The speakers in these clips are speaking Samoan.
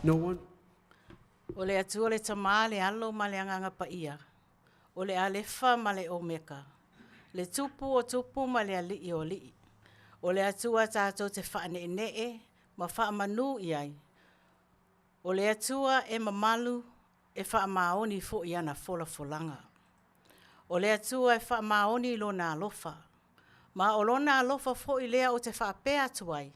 No one? O le Atua le Tama, le Alo ma le Agaga Paia, o le Alefa ma le Omeka, le Tupu o tupu ma le Alii o alii. O le Atua tatou te faaneenee ma faamanu i ai. O le Atua e mamalu, e faamaoni foi ana folafolaga. O le Atua e faamaoni Lona alofa, ma o Lona alofa foi lea ou te faapea atu ai,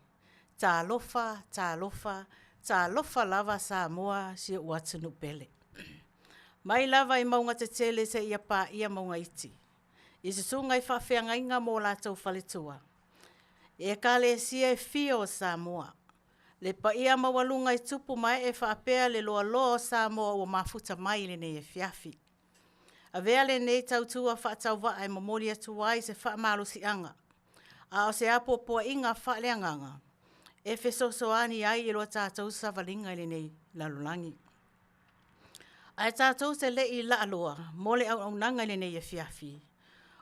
Talofa, talofa, talofa lava Samoa si ou atunuu pele. Mai lava i mauga tetele seia paia mauga iti, i susuga i faafeagaiga ma o latou faletua, i Ekalesia e fia o Samoa, le paia maualuga i tupu ma ee faapea le loaloa o Samoa ua mafuta mai i lenei afiafi. Avea lenei tautua faatauvaa e momoli atu ai se faamalosiaga a o se apoapoaiga faaleagaga e fesoasoani ai i lo tatou savaliga i lenei lalolagi. Ae tatou te le i laaloa mo le auaunaga i lenei afiafi,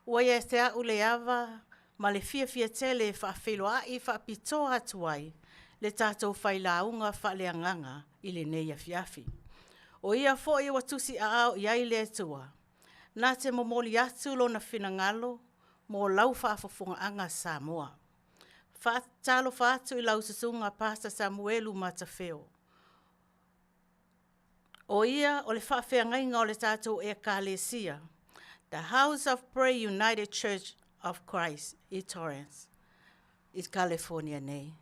ua ia te au le ava ma le fiafia tele e faafeiloai faapitoa atu ai le tatou failauga faaleagaga i lenei afiafi. O ia foi ua tusiaao i ai le Atua na te momoli atu lona finagalo mo lau faafofogaaga Samoa. Faatalofa atu i lau Susuga Pastor Samuelu Matafeo. O ia o le faafeagaiga o le tatou Ekalesia, The House of Prayer United Church of Christ i Torrance, i California nei.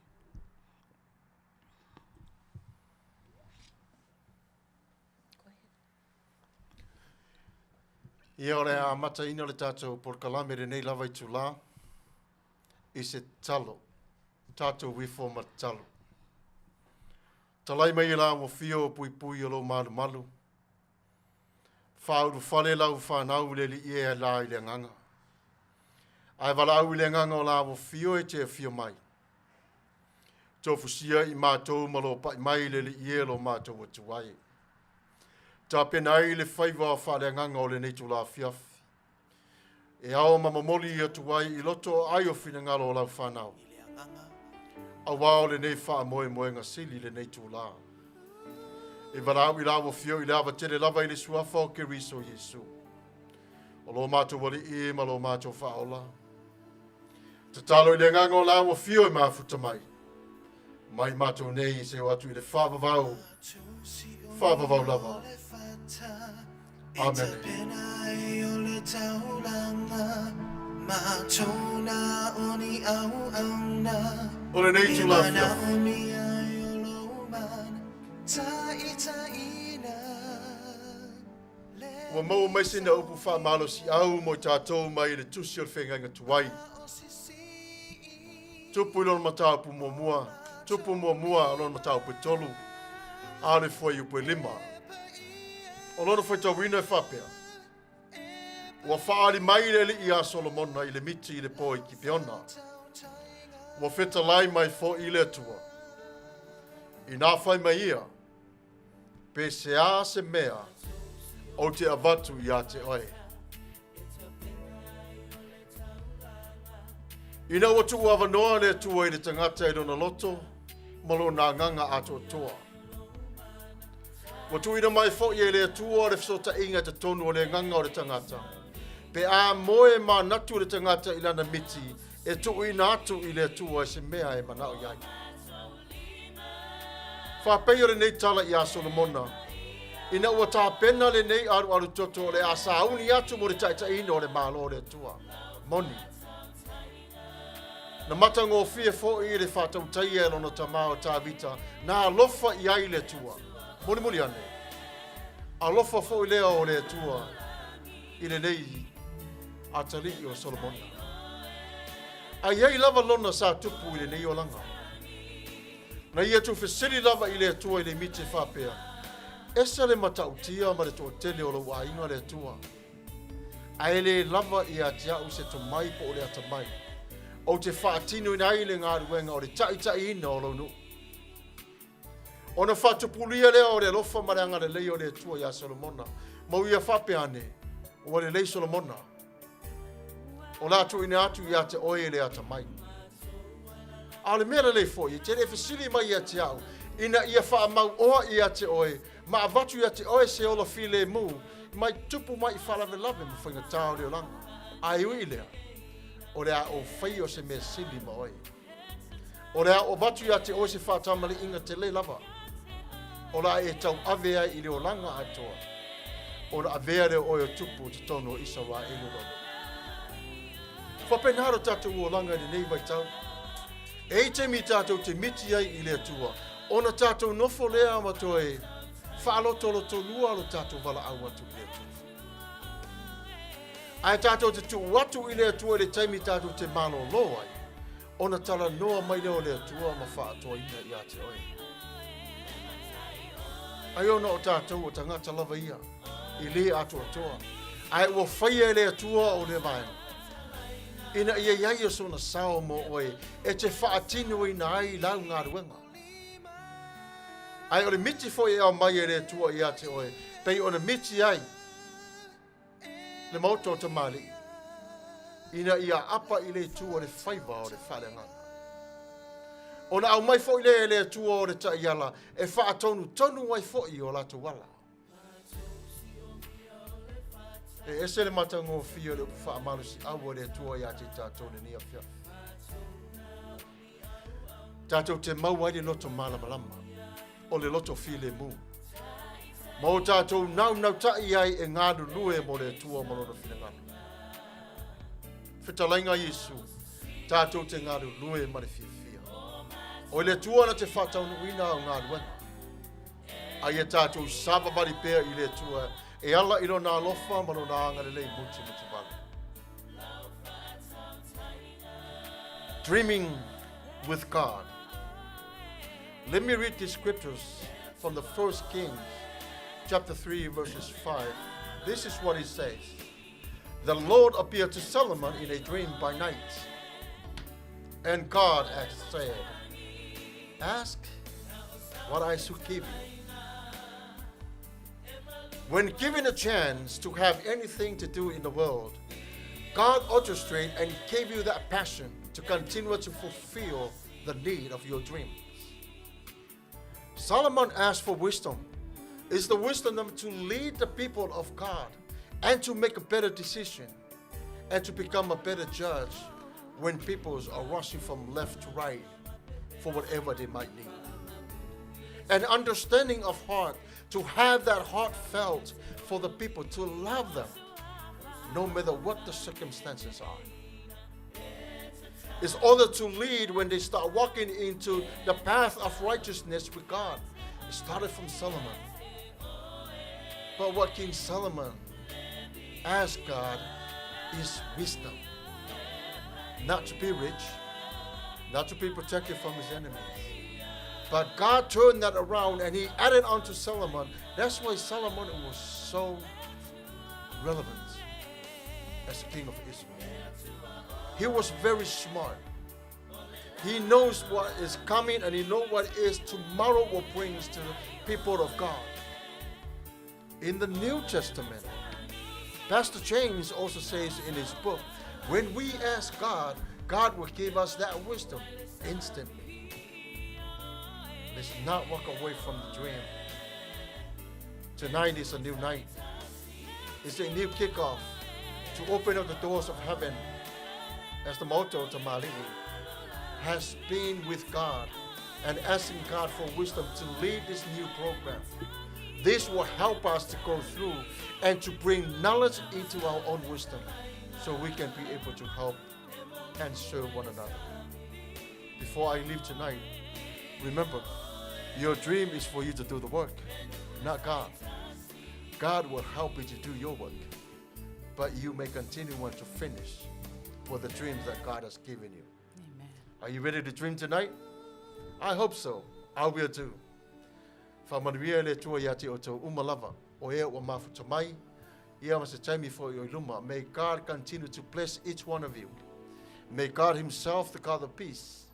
Ia, o le a amataina le tatou polokalame i lenei lava itulā i se tatalo, tatou ifo ma tatalo. Talai mai e la ua fio o puipui o lou malumalu, faaulufale lau fanau i le alii e la i le agaga. Ae valaau i le agaga o la ua fio e te afio mai. Tofusia i matou ma lo pai mai i le alii e lo matou atu ai. Tapena ai le faiva faaleagaga o lenei itula afiafi. E ao ma momoli atu ai i loto o ai o finagalo o lau fanau. Auā o lenei faamoemoega sili lenei itulā. E valaau i la ua fio i le ava tele lava i le suafa o Keriso Iesu. O lo matou alii ma lo matou faaola. Tatalo i le agaga o la ua fio e mafuta mai. Mai matou nei se o atu i le faavavau, faavavau lava. Amene. O lenei itula afiafi. Ua maua mai sina upu faamalosiau mo i tatou mai le Tusi o le Feagaiga Tuai. Tupu i lona mataupu muamua, tupu muamua o lona mataupu e tolu, a o le fuaiupu e lima. O lona faitauina e faapea, Ua faaali mai le alii iā Solomona i le miti i le po i Kipeona. Ua fetalai mai foi le Atua. Inā fai mai ia, Pe se a se mea ou te avatu iā te oe. Ina ua tuu avanoa le Atua i le tagata i lona loto ma lona agaga atoatoa. Ua tuuina mai foi e le Atua le fesootaiga i totonu o le agaga o le tagata. Pe a moe manatu le tagata i lana miti e tuuina atu i le Atua i se mea e manao i ai. Faapei o lenei tala iā Solomona, ina ua tapena lenei alualu toto o le a sauni atu mo le taitaiina o le Malo o le Atua. Moni. Na matagofie foi le faatautaia e lona tama o Tavita, na alofa i ai le Atua. Mulimuli ane, alofa foi lea o le Atua i lenei atalii o Solomona. A i ai lava lona sa tupu i lenei olaga. Na ia tuufesili lava i le Atua i le miti e faapea, Ese le matautia ma le toatele o lou aiga le Atua, ae le lava ia te au se tomai po o le atamai, ou te faatinoina ai le galuega o le taitaiina o lou nuu. Ona faatupulia lea o le alofa ma le agalelei o le Atua iā Solomona, ma ua ia faapea ane, Ua lelei Solomona, o le a tuuina atu ia te oe le atamai. A o le mea lelei foi, e te le fesili mai ia te au, ina ia faamauoa ia te oe, ma avatu ia te oe se ola filemu, mai tupu mai i faalavelave ma faigata o le olaga. Ae ui i lea, o le a ou faia o se mea sili ma oe. O le a ou avatu ia te oe se faatamaliiga tele lava, o le a e tauave ai i le olaga atoa, ona avea lea o oe o tupu i totonu o Isaraelu o lou nuu. Faapena lo tatou olaga i lenei vaitau. E i ai taimi tatou te miti ai i le Atua, ona tatou nofo lea ma toe faalotolotolua lo tatou valaau atu i le Atua. Ae tatou te tuu atu i le Atua i le taimi tatou te malolo ai, ona talanoa mai lea o le Atua ma faatoaina ia te oe. Ai ona o tatou o tagata lava ia, e lē atoatoa, ae ua faia e le Atua o lea vaega, ina ia i ai o sona sao mo oe e te faatinoina ai lau galuega. Ae o le miti foi e aumai e le Atua ia te oe, pei ona miti ai le maota o tamalii, ina ia apa i le itu o le faiva o le faaleagaga. Ona aumai foi lea e le Atua o le taiala e faatonutonu ai foi o latou ala. E ese le matagofie o le upu faamalosiau a le Atua ia te tatou lenei afiafi. Tatou te maua ai le loto malamalama, o le loto filemu. Ma o tatou naunautai ai e galulue mo le Atua ma lona finagalo. Fetalaiga a Iesu, tatou te galulue ma le fiafia. O le Atua na te faataunuuina au galuega. A ia tatou savavali pea i le Atua e ala i lona alofa ma lona agalelei mutimutivale. Dreaming with God. Let me read these scriptures from the First Kings, chapter 3, verses 5. This is what it says. The Lord appeared to Solomon in a dream by night. And God had said, Ask what I should give you. When given a chance to have anything to do in the world, God orchestrated and gave you that passion to continue to fulfill the need of your dreams. Solomon asked for wisdom. It's the wisdom to lead the people of God and to make a better decision and to become a better judge when people are rushing from left to right for whatever they might need. An understanding of heart, to have that heartfelt for the people, to love them, no matter what the circumstances are. It's order to lead when they start walking into the path of righteousness with God. It started from Solomon. But what King Solomon asked God is wisdom. Not to be rich, not to be protected from his enemies. But God turned that around and he added unto Solomon. That's why Solomon was so relevant as the king of Israel. He was very smart. He knows what is coming and he knows what is tomorrow will bring to the people of God. In the New Testament, Pastor James also says in his book, when we ask God, God will give us that wisdom instantly. Let's not walk away from the dream. Tonight is a new night. It's a new kickoff to open up the doors of heaven, as the motto to Mali'i has been with God and asking God for wisdom to lead this new program. This will help us to go through and to bring knowledge into our own wisdom so we can be able to help and serve one another. Before I leave tonight, remember, your dream is for you to do the work, not God. God will help you to do your work, but you may continue on to finish for the dreams that God has given you. Amen. Are you ready to dream tonight? I hope so. I will too. Faamanuia le Atua ia te outou uma lava, o ea ua mafuta mai, ia ma se taimi foi o i luma. May God continue to bless each one of you. May God himself, the God of peace,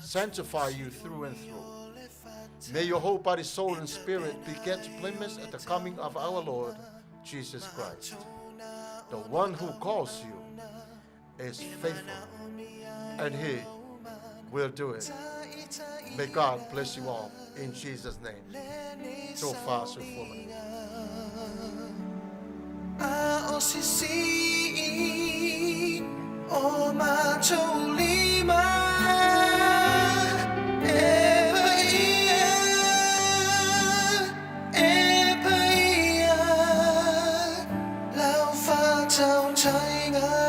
sanctify you through and through. May your whole body, soul, and spirit be kept blameless at the coming of our Lord Jesus Christ. The one who calls you is faithful, and he will do it. May God bless you all in Jesus' name. Tofa soifua manuia. A o sisi o matou lima e paia, e paia, lau faatautaiga.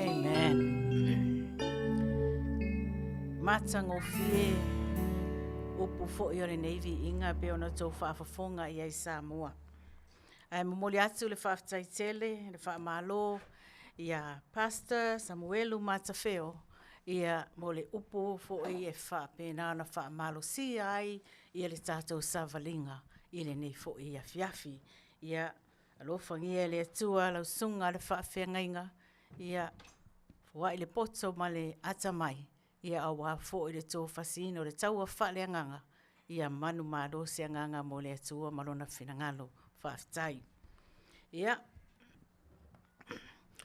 Amen. Matagofie upu foi o lenei viiga e pei ona outou faafofoga i ai Samoa. Ae momoli atu le faafetai tele, le faamalo ia Pastor Samuelu Matafeo ia mo le upu foi e faapena ona faamalosia ai ia le tatou savaliga i lenei foi afiafi. Ia alofagia e le Atua lau susuga le faafeagaiga, ia foai le poto ma le atamai, ia aua foi le tofasiina o le taua faaleagaga, ia manumalo se agaga mo le Atua ma Lona finagalo. Faafetai. Ia,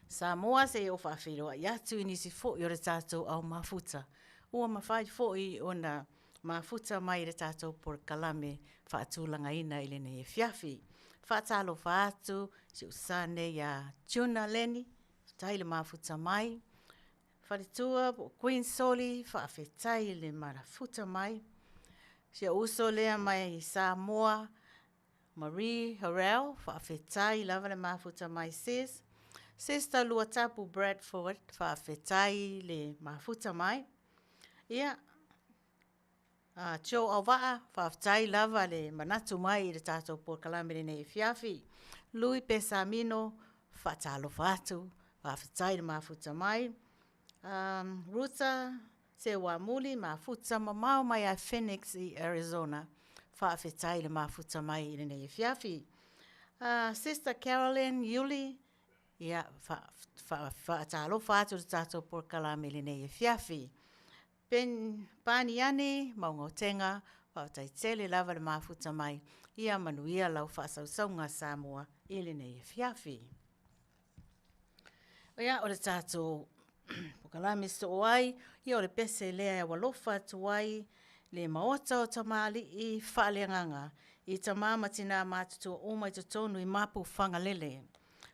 Samoa se i ou faafeiloai atu i nisi foi o le tatou au mafuta ua mafai foi ona mafuta mai i le tatou polokalame faatulagaina i lenei afiafi. Faatalofa atu si ou sa nei ia Juna Leni, faafetai le mafuta mai. Faletua po o Queen Soli, faafetai le mafuta mai. Si ou uso lea mai Samoa, Marie Harel, faafetai lava le mafuta mai sis. Sister Luatapu Bradford, faafetai le mafuta mai. Ia, a Joe Auvaa, faafetai lava le manatu mai i le tatou polokalame i lenei afiafi. Lui Pesamino, faatalofa atu, faafetai le mafuta mai. Ruta Seuamuli, mafuta mamao mai ia Phoenix i Arizona, faafetai le mafuta mai i lenei afiafi. Sister Carolyn Iuli, ia, faatalofa atu i le tatou polokalame i lenei afiafi. Ben Paniani, Maugaotega, faafetai tele lava le mafuta mai. Ia manuia lau faasausauga Samoa i lenei afiafi. Ia, o le tatou polokalame soo ai, ia o le pese lea e alofa atu ai le Maota o Tamalii faaleagaga i tama ma tina matutua uma i totonu i Mapu Fagalele.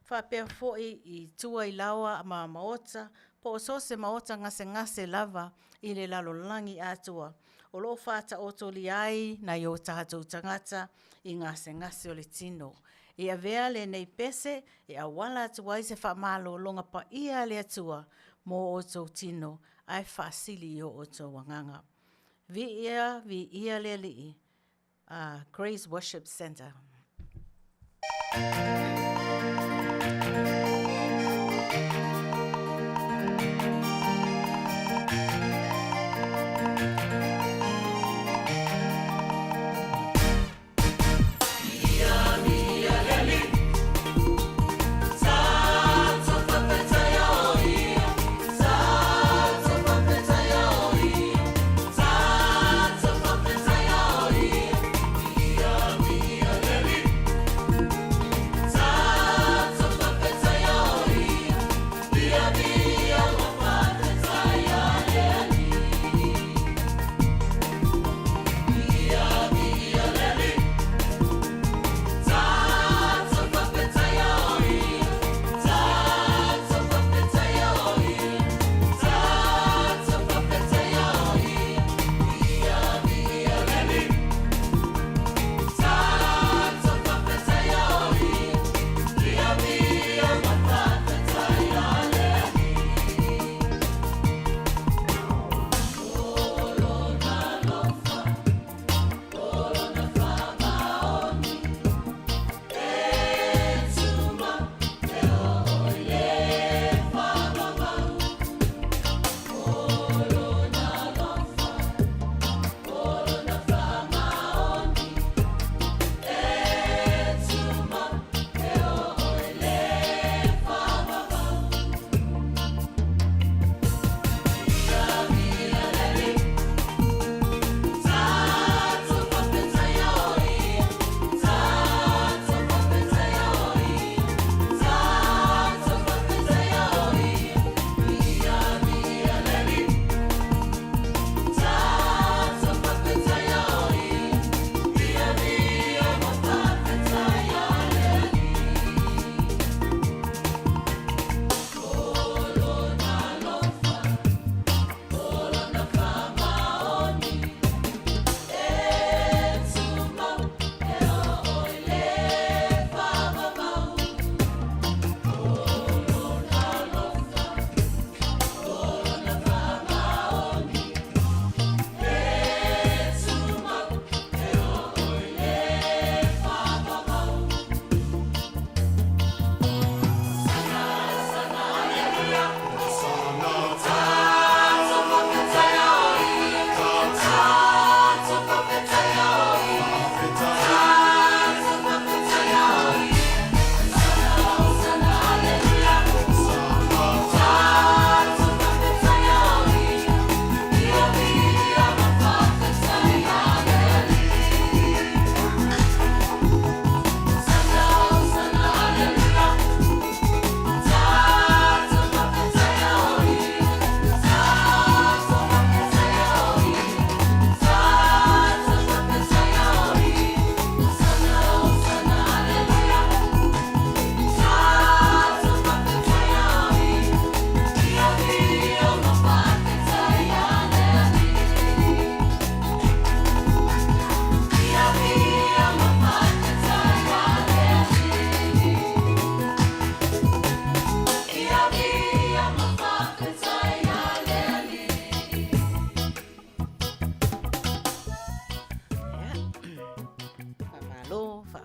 Faapea foi i tua i laoa ma maota po o so o se maota gasegase lava i le lalolagi atoa o lo o faataotolia ai nai o tatou tagata i gasegase o le tino. E avea lenei pese e auala atu ai se faamalologa paia a le Atua mo outou tino ae faasili i o outou agaga. Viia, viia le Alii. Grace Worship Center.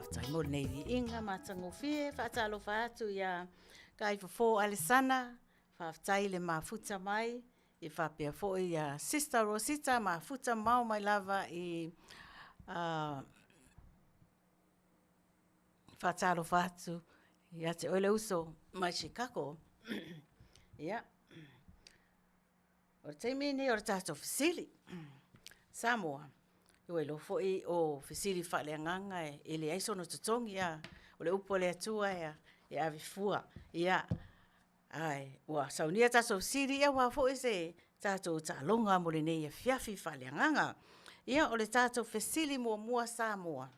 Faafetai mo lenei viiga matagofie. Faatalofa atu ia Kaifofo'o Alesana, faafetai le mafuta mai, e faapea foi ia Sister Rosita, mafuta mamao mai lava i Faatalofa atu ia te oe le uso mai Chicago. Ia, o le taimi lenei o le tatou fesili. Samoa, ua iloa foi o fesili faaleagaga e leai sona totogi, a o le upu a le Atua e ave fua. Ia, ae ua saunia a tatou fesili aua foi se tatou taaloga mo lenei afiafi faaleagaga. Ia, o le tatou fesili muamua Samoa,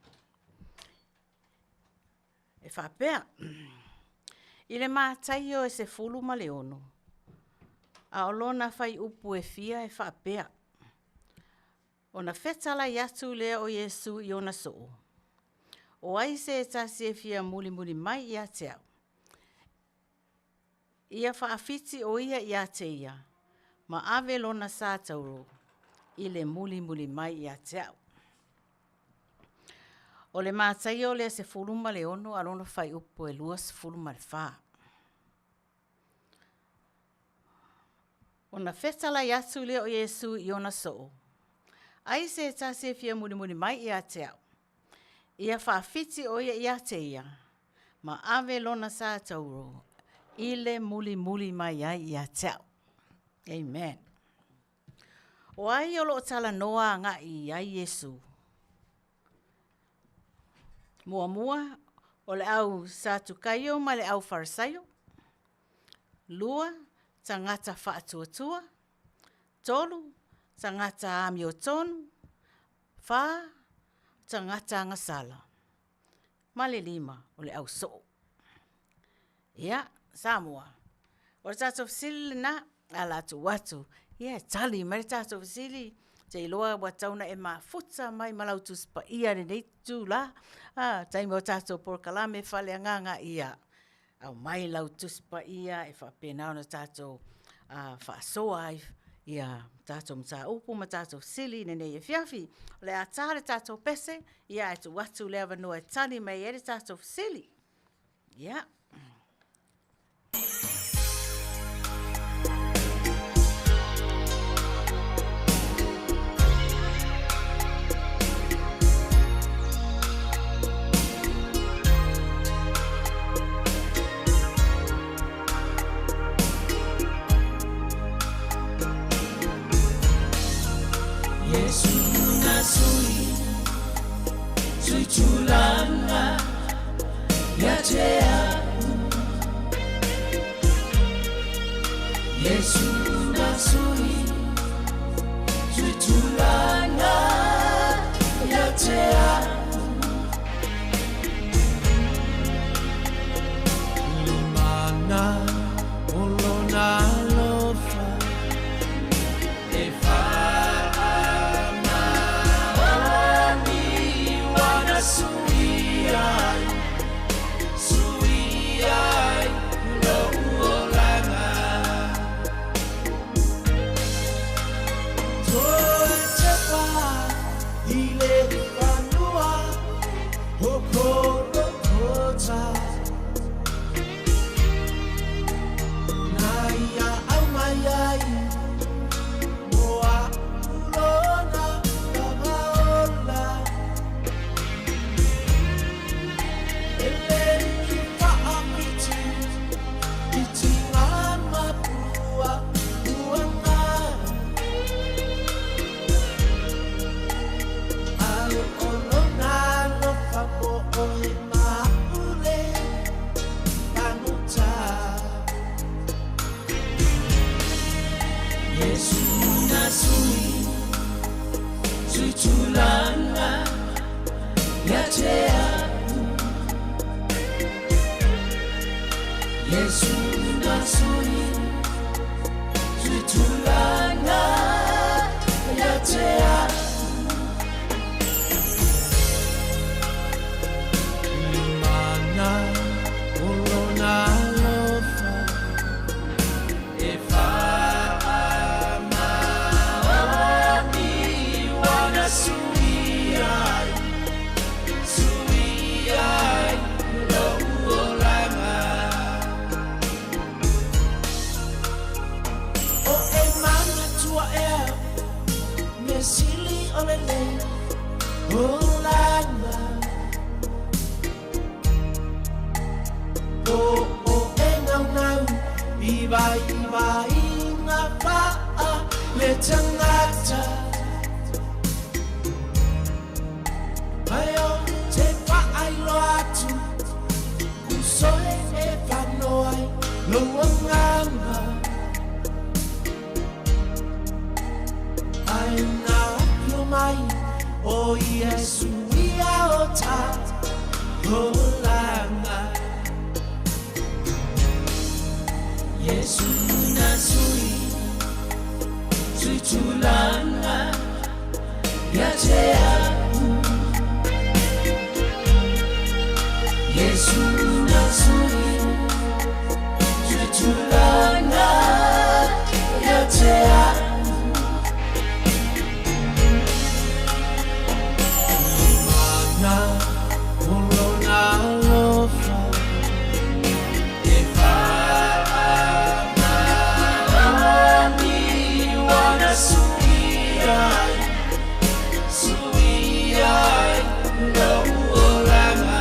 e faapea, I le Mataio e 16, a o lona fuaiupu e fia e faapea, Ona fetalai atu lea o Iesu i ona soo, O ai se tasi e fia mulimuli mai ia te au? Ia faafiti o ia ia te ia, ma ave lona sa tauro i le mulimuli mai ia te au. O le Mataio lea 16 a lona fuaiupu e 24. Ona fetalai atu lea o Iesu i ona soo, Ai se tasi e fia mulimuli mai ia te au? Ia faafiti o ia ia te ia, ma ave lona sa tauro i le mulimuli mai ai ia te au. Amen. O ai o lo o talanoa agai i ai Iesu? Muamua, o le au Satukaio ma le au Farisaio. 2, tagata faatuatua. 3, tagata amiotonu. 4, tagata agasala. Ma le 5, o le au soo. Ia, Samoa, o le tatou fesili lena, ala atu atu, ia e tali mai le tatou fesili, ou te iloa ua tatau ona e mafuta mai ma lau Tusi Paia i lenei itula, taimi o tatou polokalame faaleagaga, ia aumai lau Tusi Paia e faapena ona tatou faasoa ai tatou mataupu ma tatou fesili i lenei afiafi. O le a ta le tatou pese, ae tuu atu le avanoa e tali mai ai le tatou fesili. Ia. Vaivaiga faale-tagata. Ae ou te faailoa atu uso e fano ai lou agaga. Ae na afio mai ʻo Iesu ia o taulaga. Iesu na sui sui tulaga ia te a'u. Iesu na sui sui tulaga ia te a'u. Mana o lona alofa e faamaoni ua na sui ai, sui ai lou olaga.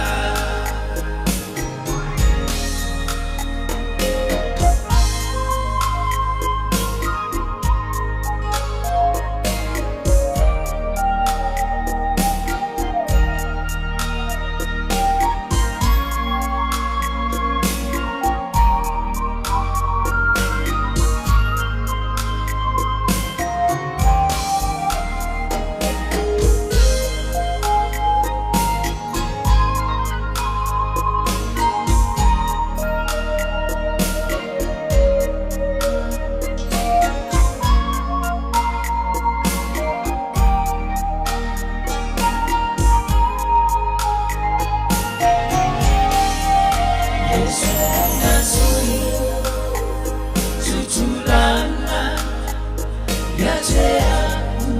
Iesu na sui sui tulaga ia te a'u.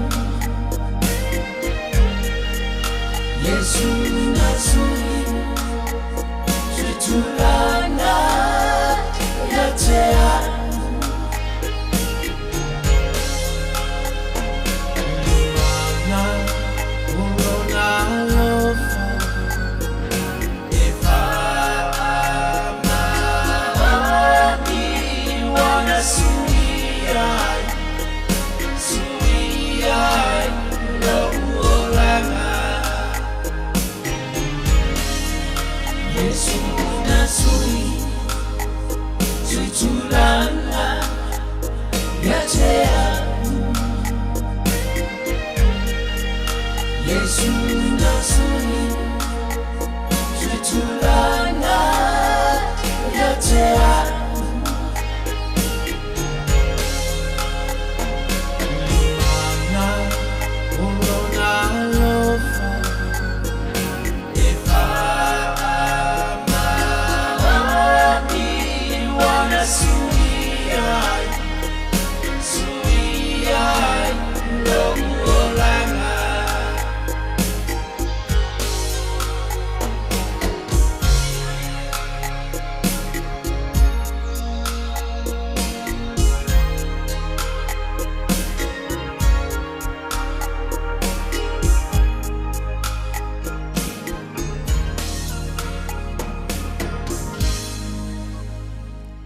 Iesu na sui sui tulaga ia te a'u. Mana o lona alofa e faamaoni ua na sui ai, sui ai lou olaga. Iesu na sui sui tulaga ia te a'u. Iesu na sui sui tulaga ia te a'u. Mana o lona alofa e faamaoni ua na sui ai, sui ai lou olaga.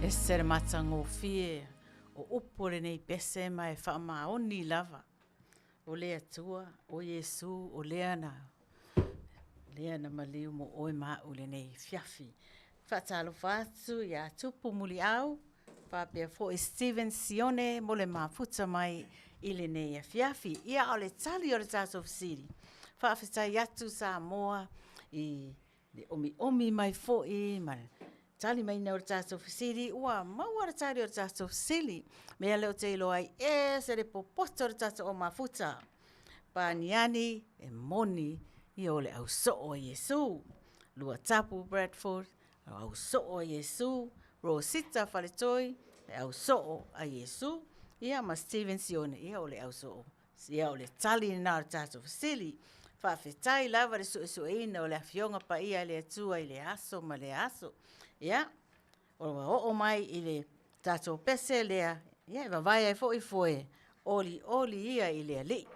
Ese le matagofie o upu o lenei pese ma e faamaoni lava. O le Atua, o Iesu, o lea na, lea na maliu mo oe ma a'u i lenei afiafi. Faatalofa atu ia Tupu Muliau, faapea foi Steven Sione mo le mafuta mai i lenei afiafi. Ia, o le tali o le tatou fesili, faafetai atu Samoa i le omiomi mai foi ma le tali maiga o le tatou fesili. Ua maua le tali o le tatou fesili. Mea lea ou te iloa ai e ese le popoto o le tatou au mafuta. Paniani e moni ia o le au soo a Iesu. Luatapu Bradford, o au soo a Iesu. Rosita Faletoi, le au soo a Iesu. Ia ma Steven Sione, ia o le au soo. Ia o le tali lena o le tatou fesili. Faafetai lava le suesueina o le Afioga Paia a le Atua i le aso ma le aso. Ia, ua oo mai i le tatou pese lea, ia e vavae ai foi foe olioli ia i le Alii.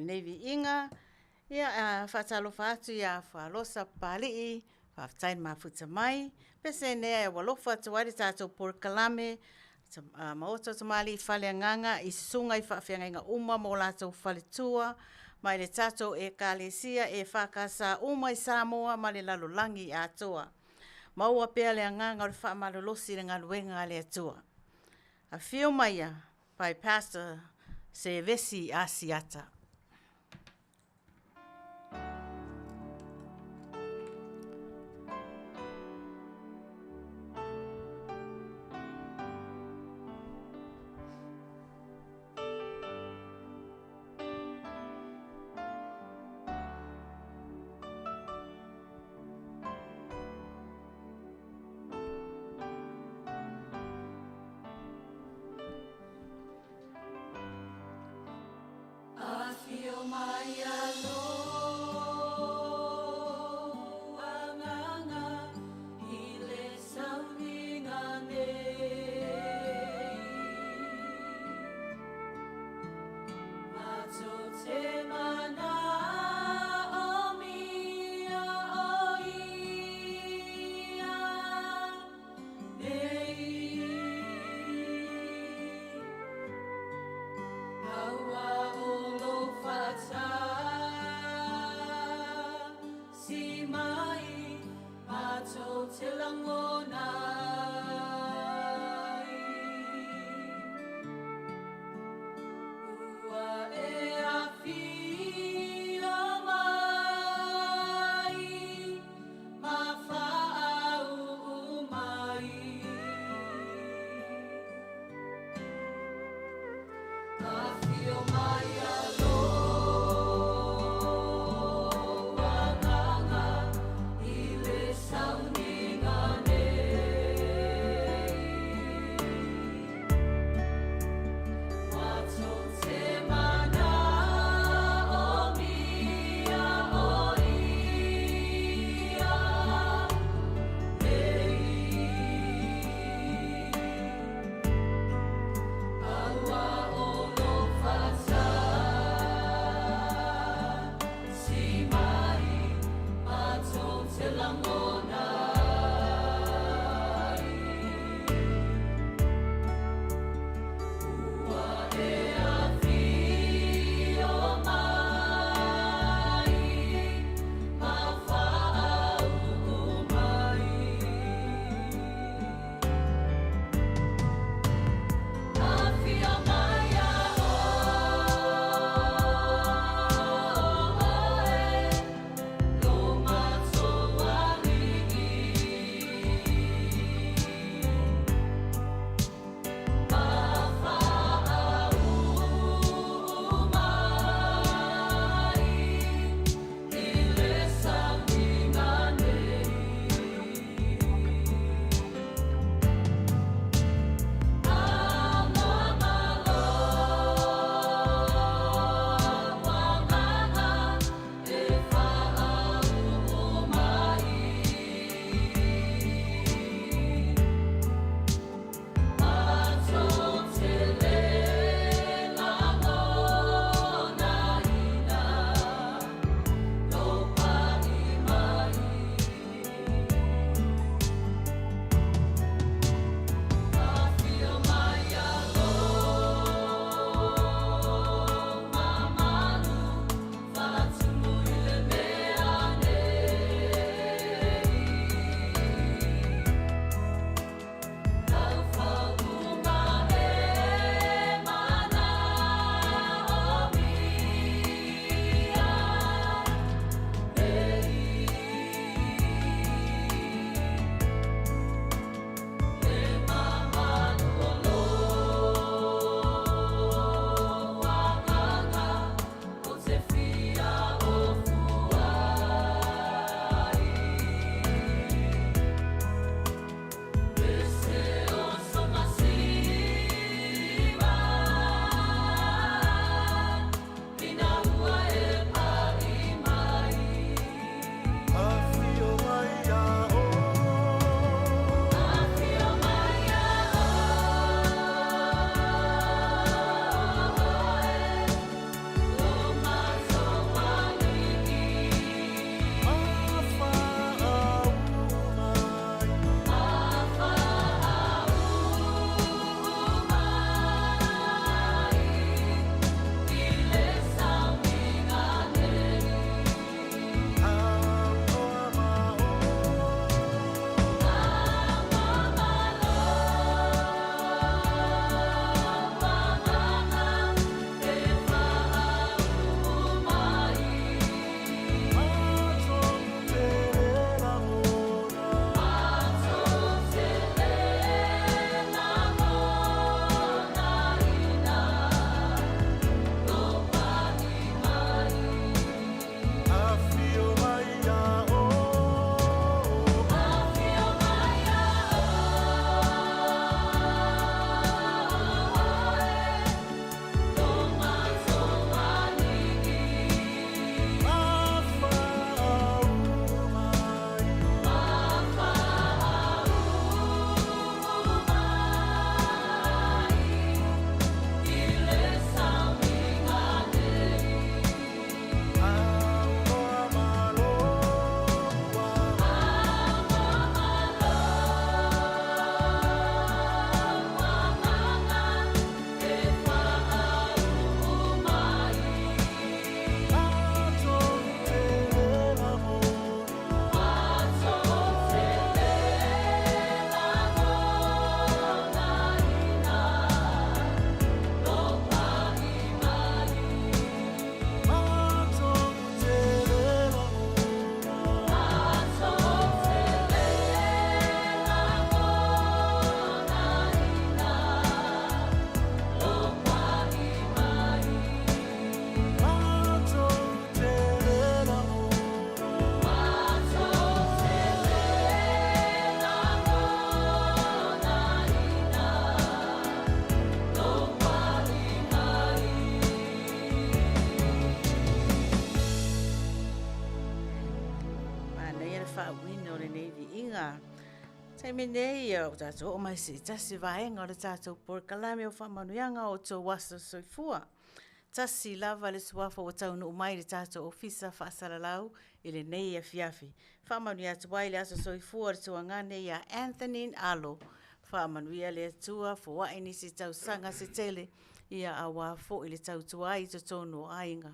lenei viiga. Ia, faatalofa atu iā Fualosa Papalii, faafetai le mafuta mai. Pese nea e ua alofa atu ai le tatou polokalame Maota o Tamalii Faleagaga i susuga i faafeagaiga uma ma o latou faletua mai le tatou Ekalesia EFKS uma i Samoa ma le lalolagi atoa. Maua pea le agaga o le faamalolosi i le galuega a le Atua. Afio maia by Pastor Sevesi Asiata. Afio mai a lou agaga i le sauniga nei. Matou te manaomia o ia nei. Aua o lou faatasi mai, matou te lagona ai. Ua e afio mai ma faauu mai. Afio mai a lou agaga i le sauniga nei. faauuina o lenei viiga. Taimi nei, ia ua tatou oo mai se tasi vaega o le tatou polokalame o faamanuiaga o outou aso soifua. Tasi lava le suafa ua taunuu mai i le tatou Ofisa Faasalalau i lenei afiafi. Faamanuia atu ai le aso soifua o le tuagane ia Anthony Alo. Faamanuia le Atua, foai nisi tausaga se tele, ia aua foi le tautua ai i totonu o aiga,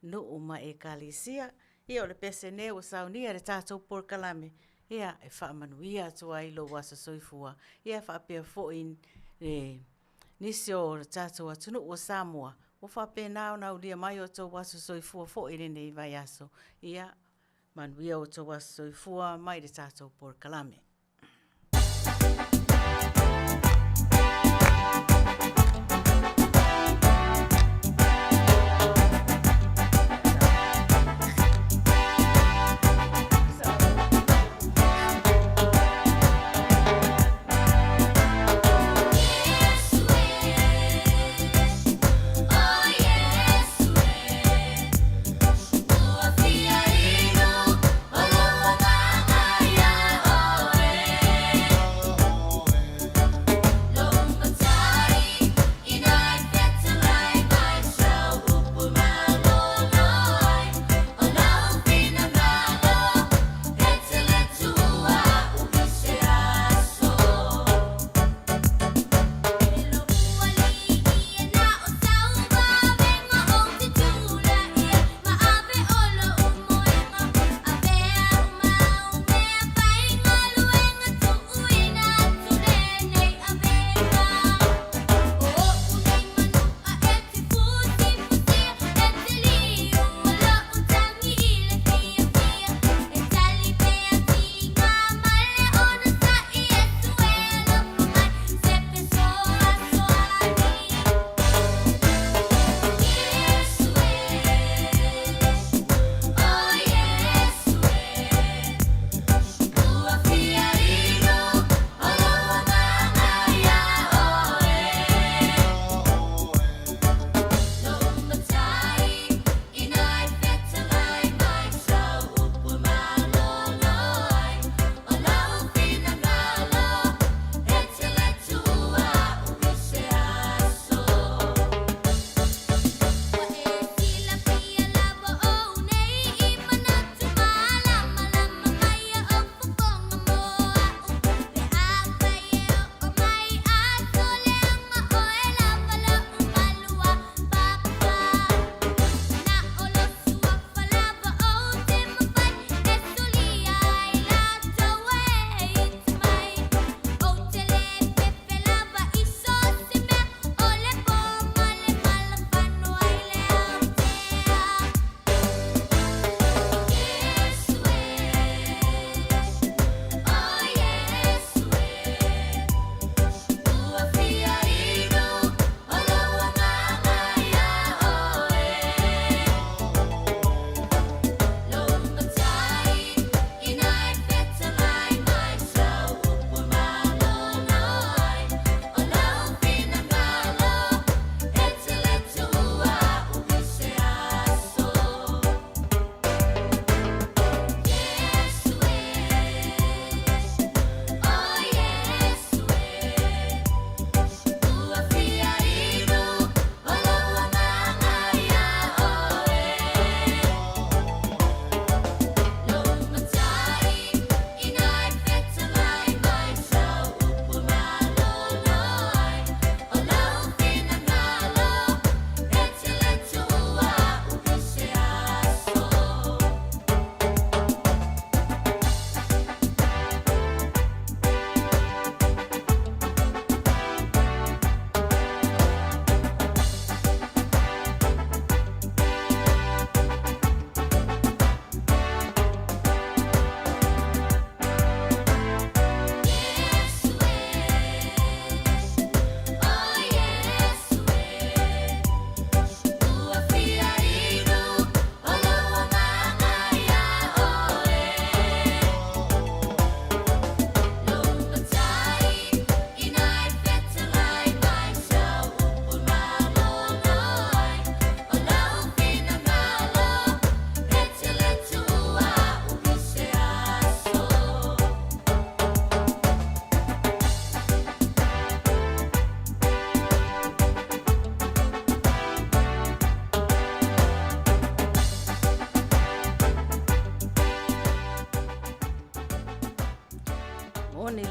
nuu ma ekalesia. Ia o le pese nei ua saunia e le tatou polokalame, ia e faamanuia atu ai lou aso soifua, ia faapea foi le nisi o le tatou atunuu o Samoa ua faapena ona aulia mai o outou aso soifua foi i lenei vaiaso. Ia manuia outou aso soifua mai le tatou polokalame.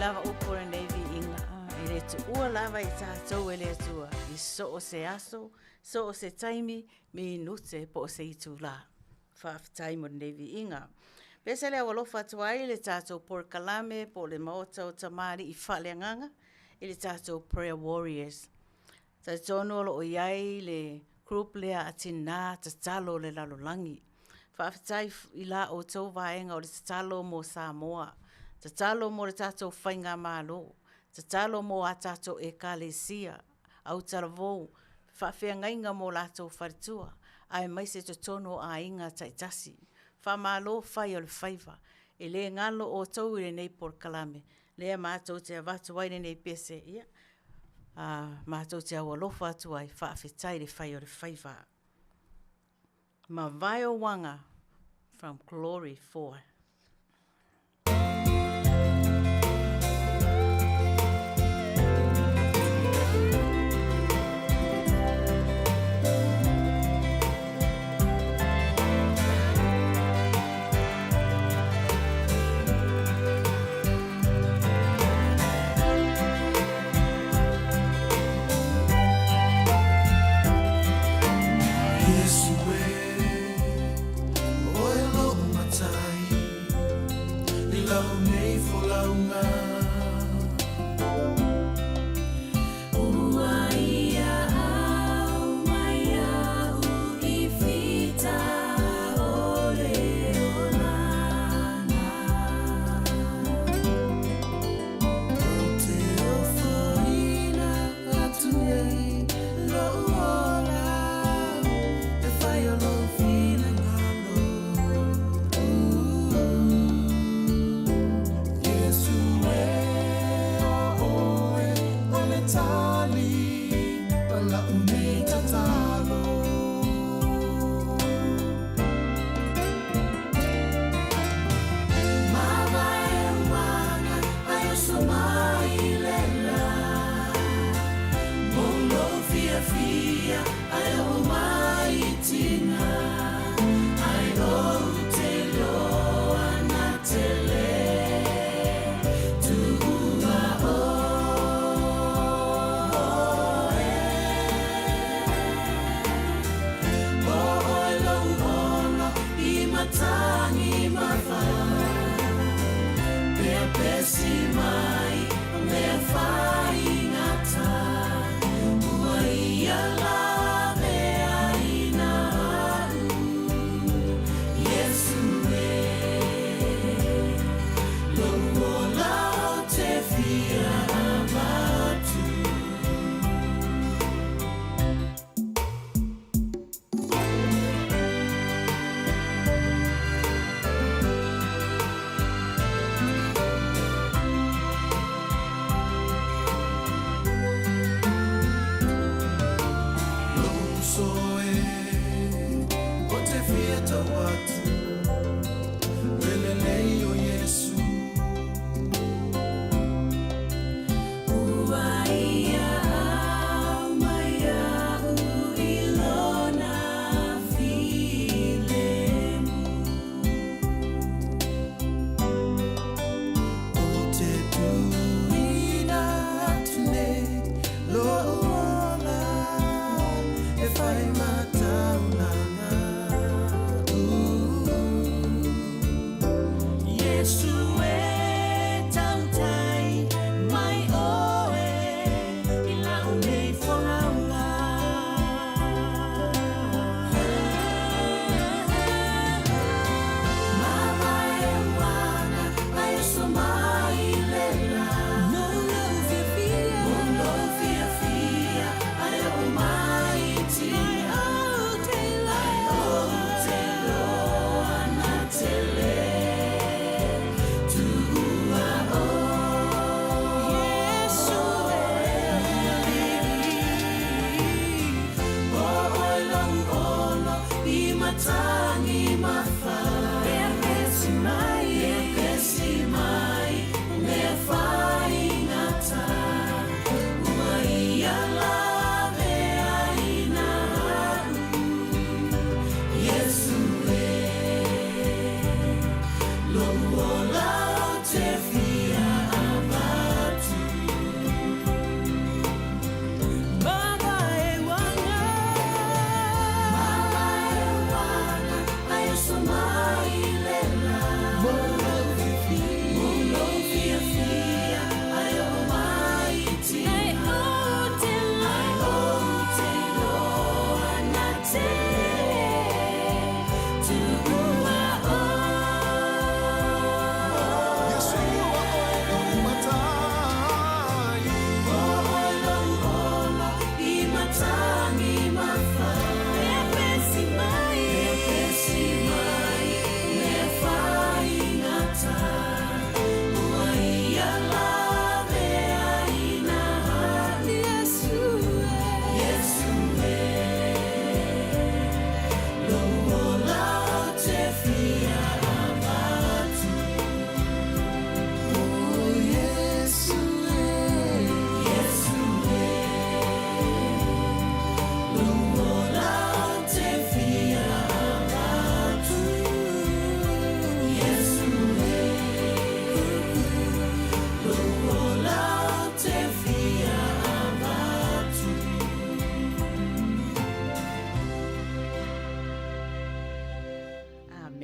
lava upu o lenei viiga, e le tuua lava i tatou e le Atua i so o se aso, so o se taimi, minute po o se itulā. Faafetai mo lenei viiga. Pese le aualofa atu ai le tatou polokalame po o le Maota o Tamalii Faaleagaga i le tatou Prayer Warriors. Talitonu o lo o i ai le group lea a Tinā Tatalo o le Lalolagi. Faafetai i la outou vaega o le tatalo mo Samoa, tatalo mo le tatou Faigamalo, tatalo mo a tatou Ekalesia, autalavou, faafeagaiga mo latou faletua, aemaise totonu o aiga taitasi. Faamalo fai o le faiva. E le galo outou i lenei polokalame, lea matou te avatu ai lenei pese, ia, matou te aualofa atu ai, faafetai le fai o le faiva. Mavae o Uaga from Glory 4. Iesu e, oe lo'u matai, i lau nei folauga. Ua ia au mai au i fita o le olana. Ou te ofoina atu nei lo'u ola, e fai o lou finagalo. Iesu e, o oe o le tali o la'u nei tatalo. Mavae uaga ai oso mai le la. Mo lou fiafia ai oo mai i tiga. Ai ou te iloa na te lē tuua oe. O oe lou ono i matagi ma Peapesi mai mea faigata, ua ia laveaina a'u. Iesu e, lou ola ou te fia avatu. Lou uso e, ou te fia tau atu, le lelei o Iesu. Ua ia au mai a'u i lona filemu. Ou te tuuina atu nei lo'u ola, e fai ma taulaga.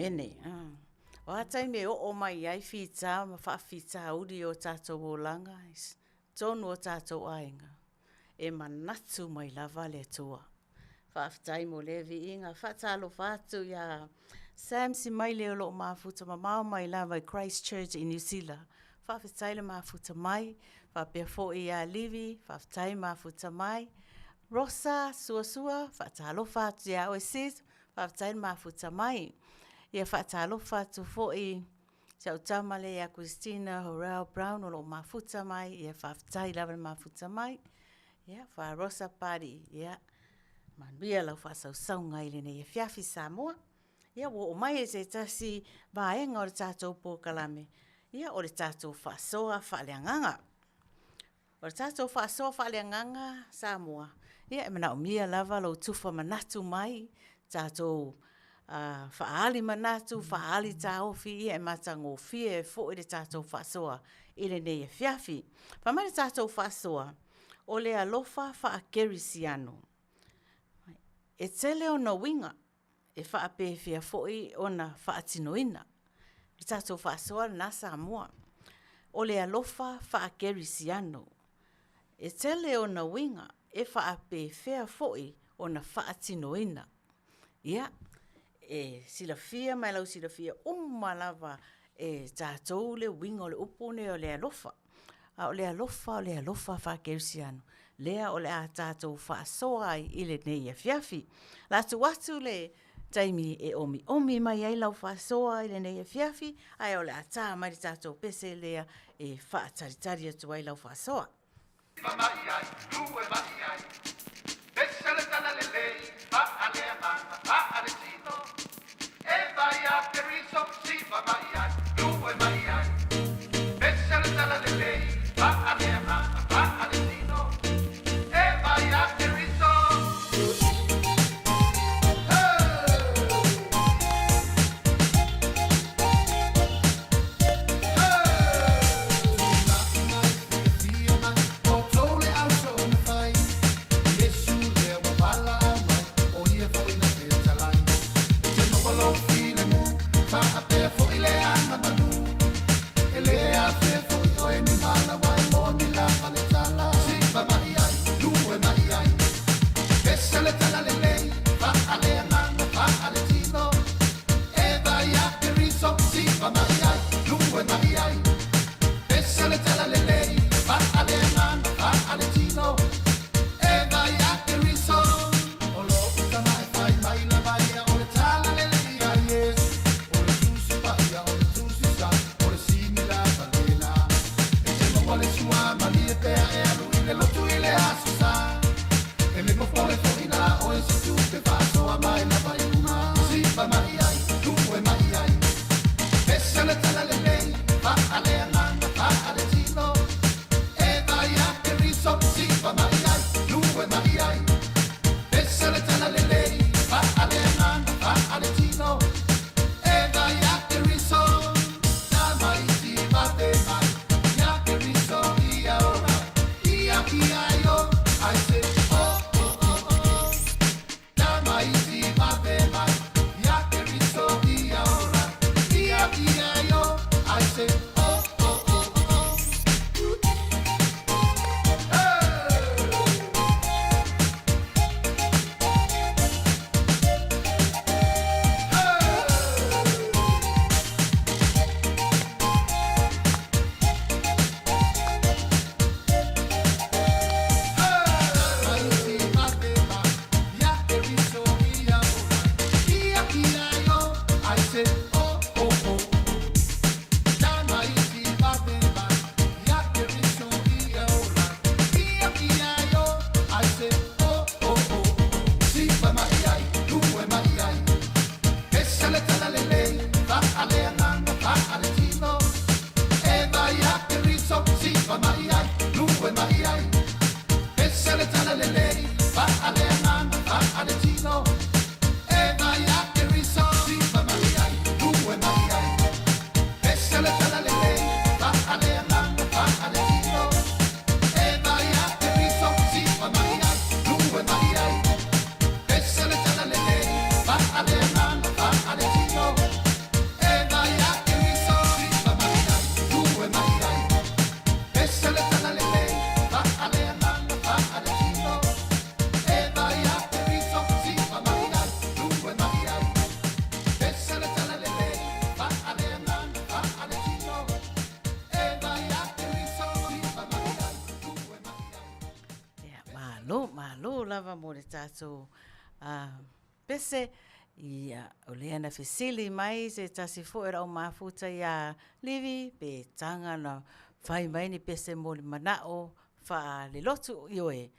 Amene. O a taimi e oo mai ai fita ma faafitauli i o tatou olaga i totonu o tatou aiga, e manatu mai lava le Atua. Faafetai mo lea viiga. Faatalofa atu ia Sam Simaile o lo o mafuta mamao mai lava i Christchurch i Niu Sila. Faafetai le mafuta mai. Faapea foi ia Livi, faafetai mafuta mai. Rosa Suasua, faatalofa atu ia oe sis, faafetai le mafuta mai. Ia faatalofa atu foi si au tama lea ia Christina Horrell Brown o lo o mafuta mai, ia faafetai lava le mafuta mai. Ia, Faarosa Pali, ia, manuia lau faasausauga i lenei afiafi Samoa. Ia, ua oo mai i se tasi vaega o le tatou polokalame, ia, o le tatou faasoa faaleagaga. O le tatou faasoa faaleagaga Samoa, ia, e manaomia lava lou tufa manatu mai, tatou faaali manatu, faaali taofi, ia e matagofie ai foi le tatou faasoa i lenei afiafi. Fai mai le tatou faasoa, o le alofa faakerisiano. E tele ona uiga e faapefea foi ona faatinoina. O le tatou faasoa lena Samoa. O le alofa faakerisiano. E tele ona uiga e faapefea foi ona faatinoina. Ia, e silafia ma e lausilafia uma lava e tatou le uiga o le upu lenei o le alofa. A o le alofa o le alofa faakerisiano, lea o le a tatou faasoa ai i lenei afiafi. O le a tuu atu le taimi e omiomi mai ai lau faasoa i lenei afiafi, ae o le a ta mai le tatou pese lea e faatalitali atu ai lau faasoa. lava mo le tatou pese. Ia, o lea na fesili mai se tasi foi o le au mafuta ia Livi pe taga ona fai mai ni pese mo le manao faalelotu. Ioe,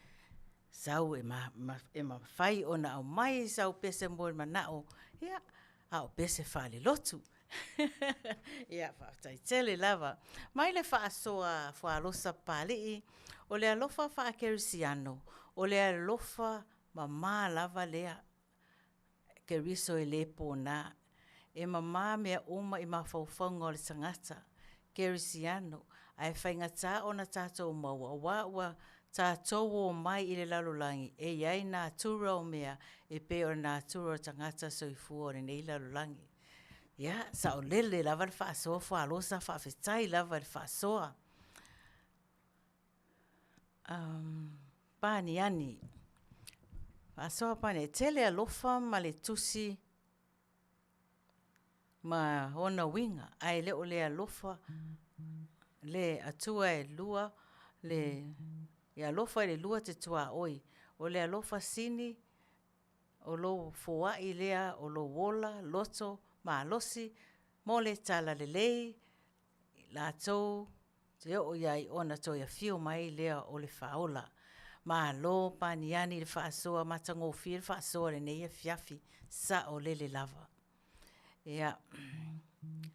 sau e mafai ona aumai sau pese mo le manao, ia, a o pese faalelotu. Ia, faafetai tele lava. Mai le faasoa a Fuaalosa Papalii, o le alofa faakerisiano, o le alofa mama lava lea Keriso e le pona. E mama mea uma i mafaufauga o le tagata kerisiano, ae faigata ona tatou maua aua ua tatou omai i le lalolagi e i ai natura o mea e pei o le natura o le tagata soifua o lenei lalolagi. Ia, saolele lava le faasoa Fuaalosa, faafetai lava i le faasoa. Paniani, faasoa Paniani, e tele alofa ma le tusi ma ona uiga, ae le o le alofa le Atua e lua le e alofa i le lua te tuaoi. O le alofa sini o lou foai lea o lou ola, loto, malosi mo le talalelei latou te oo i ai ona toe afio mai lea o le Faaola. Malo paniani i le faasoa, matagofie le faasoa i lenei afiafi, saolele lava. Ia, ou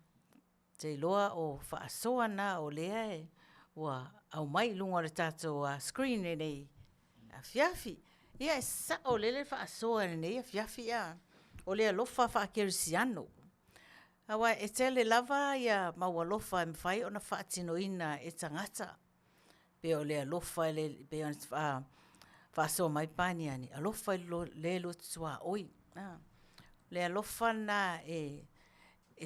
te iloa o faasoa na o lea ua aumai i luga o le tatou screen i lenei afiafi. Ia e saolele le faasoa i lenei afiafi, o le alofa faakerisiano. Aua e tele lava ia mau alofa e mafai ona faatinoina e tagata, pei o le alofa e pei ona faasoa mai Paniani, alofa i le lua te tuaoi. O le alofa lena e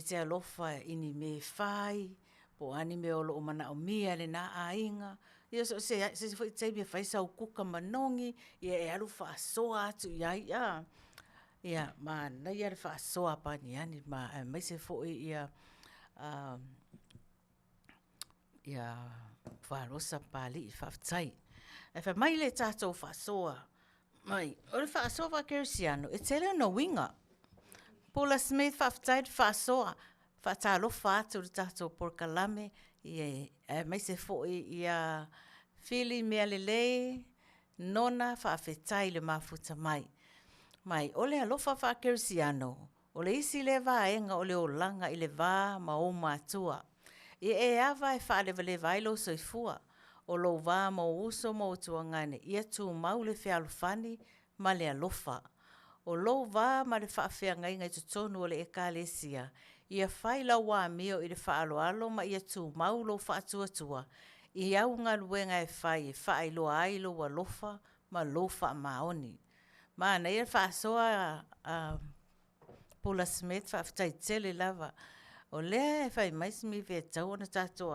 te alofa i ni mea e fai, po o a ni mea o lo o manaomia e lena aiga, ia so o se isi foi taimi e fai sau kuka manogi, ia e alu faasoa atu i ai. Ia, manaia le faasoa a Paniani aemaise foi ia Faarosa Papalii, faafetai. Ae fai mai le tatou faasoa mai, o le faasoa faakerisiano, e tele ona uiga. Paula Smith, faafetai le faasoa. Faatalofa atu i le tatou polokalame, aemaise foi ia Fili Mealelei Nona, faafetai i le mafuta mai. Mai, o le alofa faakerisiano, o le isi lea vaega o le olaga i le va ma ou matua. Ia e ava e faalevaleva ai lou soifua, o lou va ma ou uso ma ou tuagane, ia tumau le fealofani ma le alofa. O lou va ma le faafeagaiga i totonu o le Ekalesia, ia fai lau amio i le faaaloalo ma ia tumau lou faatuatua i au galuega e fai e faailoa ai lou alofa ma lou faamaoni. Manaia le faasoa a Paula Smith, faafetai tele lava. O lea e fai mai Smithi e tatau ona tatou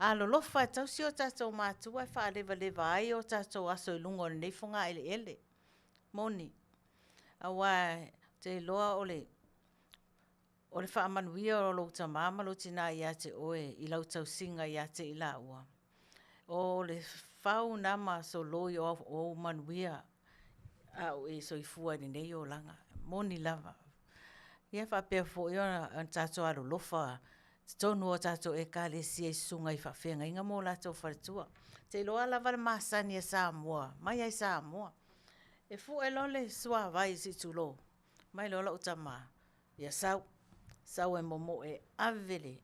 alolofa e tausi o tatou matua e faalevaleva ai o tatou aso i luga o lenei fogaeleele. Moni, aua ou te iloa o le faamanuia o lou tama ma lou tina ia te oe i lau tausiga ia te i laua, o le fau lena ma soloi o ou manuia a o e soifua i lenei olaga. E moni lava. Ia faapea foi ona tatou alolofa i totonu o tatou Ekalesia i susuga i faafeagaiga ma o latou faletua. Ou te iloa lava le masani a Samoa, mai lava i Samoa, e fue loa le suavai se i tulou, mai loa lau tama, ia sau, sau e momoe e ave le,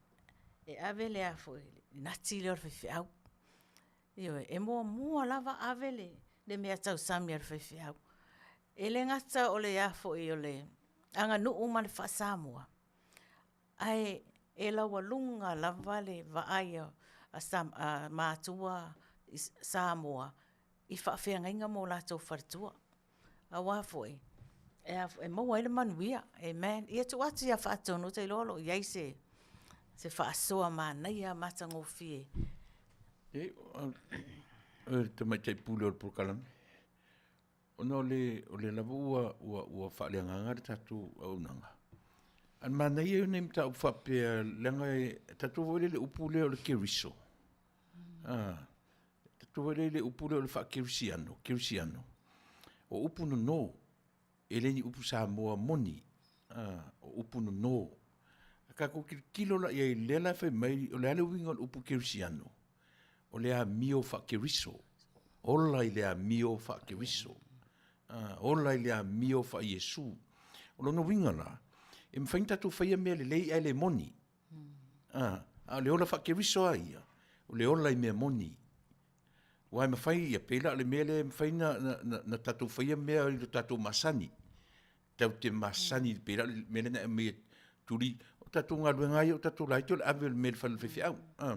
e ave le a foi, le nati lea o le faifeau. Ioe, e muamua lava ave le mea tausami a le faifeau. E le gata o le a foi o le aganuu ma le faa-Samoa, ae e laualuga lava le vaai a matua Samoa i faafeagaiga ma o latou faletua. Aua foi e maua ai le manuia. Amen. Ia tuu atu ia Faatonu, ou te iloa o lo o i ai se faasoa manaia matagofie. O le tamaitai pule o le polokalame, ona o le, o lea lava ua, ua, ua faaleagaga le tatou auaunaga, a o le manaia ia o nai mataupu faapea, leaga e tatou foi lea i le upu lea o le Keriso. A, tatou foi lea i le upu lea o le faakerisiano, kerisiano. O upu nonō, e le ni upu Samoa moni, a, o upu nonō. A tatou tilotilo la i ai i lea la e fai mai, o le a le uiga o le upu kerisiano? O le amio faa-Keriso. Ola i le amio faa-Keriso. A, ola i le amio faa-Iesu. O lona uiga la, e mafai ona tatou faia mea lelei ae le moni. A, a o le ola faa-Keriso lava ia, o le ola i mea moni. Aua e mafai, ia pei la o le mea lea e mafai ona tatou faia mea i lo tatou masani, tatou te masani pei la o le mea lea na e aumaia, tuli, o tatou galuega lava ia a o tatou laiti o le ave o le mea i le fale o le faifeau, a,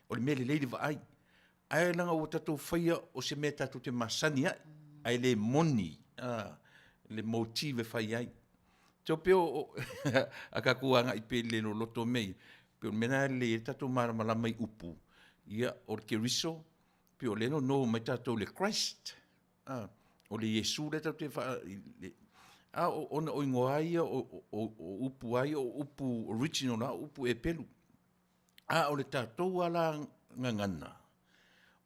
o le mea lelei i le vaai. Ae leaga ua tatou faia o se mea tatou te masani ai, ae le moni le motive e fai ai. So pei o, a tatou agai pea i le loloto o mea ia, pei o le mea lena e lelei ai le tatou malamalama i upu, ia o le Keriso, pei o lea e nono mai tatou i le Christ, a, o le Iesu lea tatou te faa… a ona o igoa lava ia o upu lava ia o upu original lava o upu Eperu. A o le tatou lava la gagana,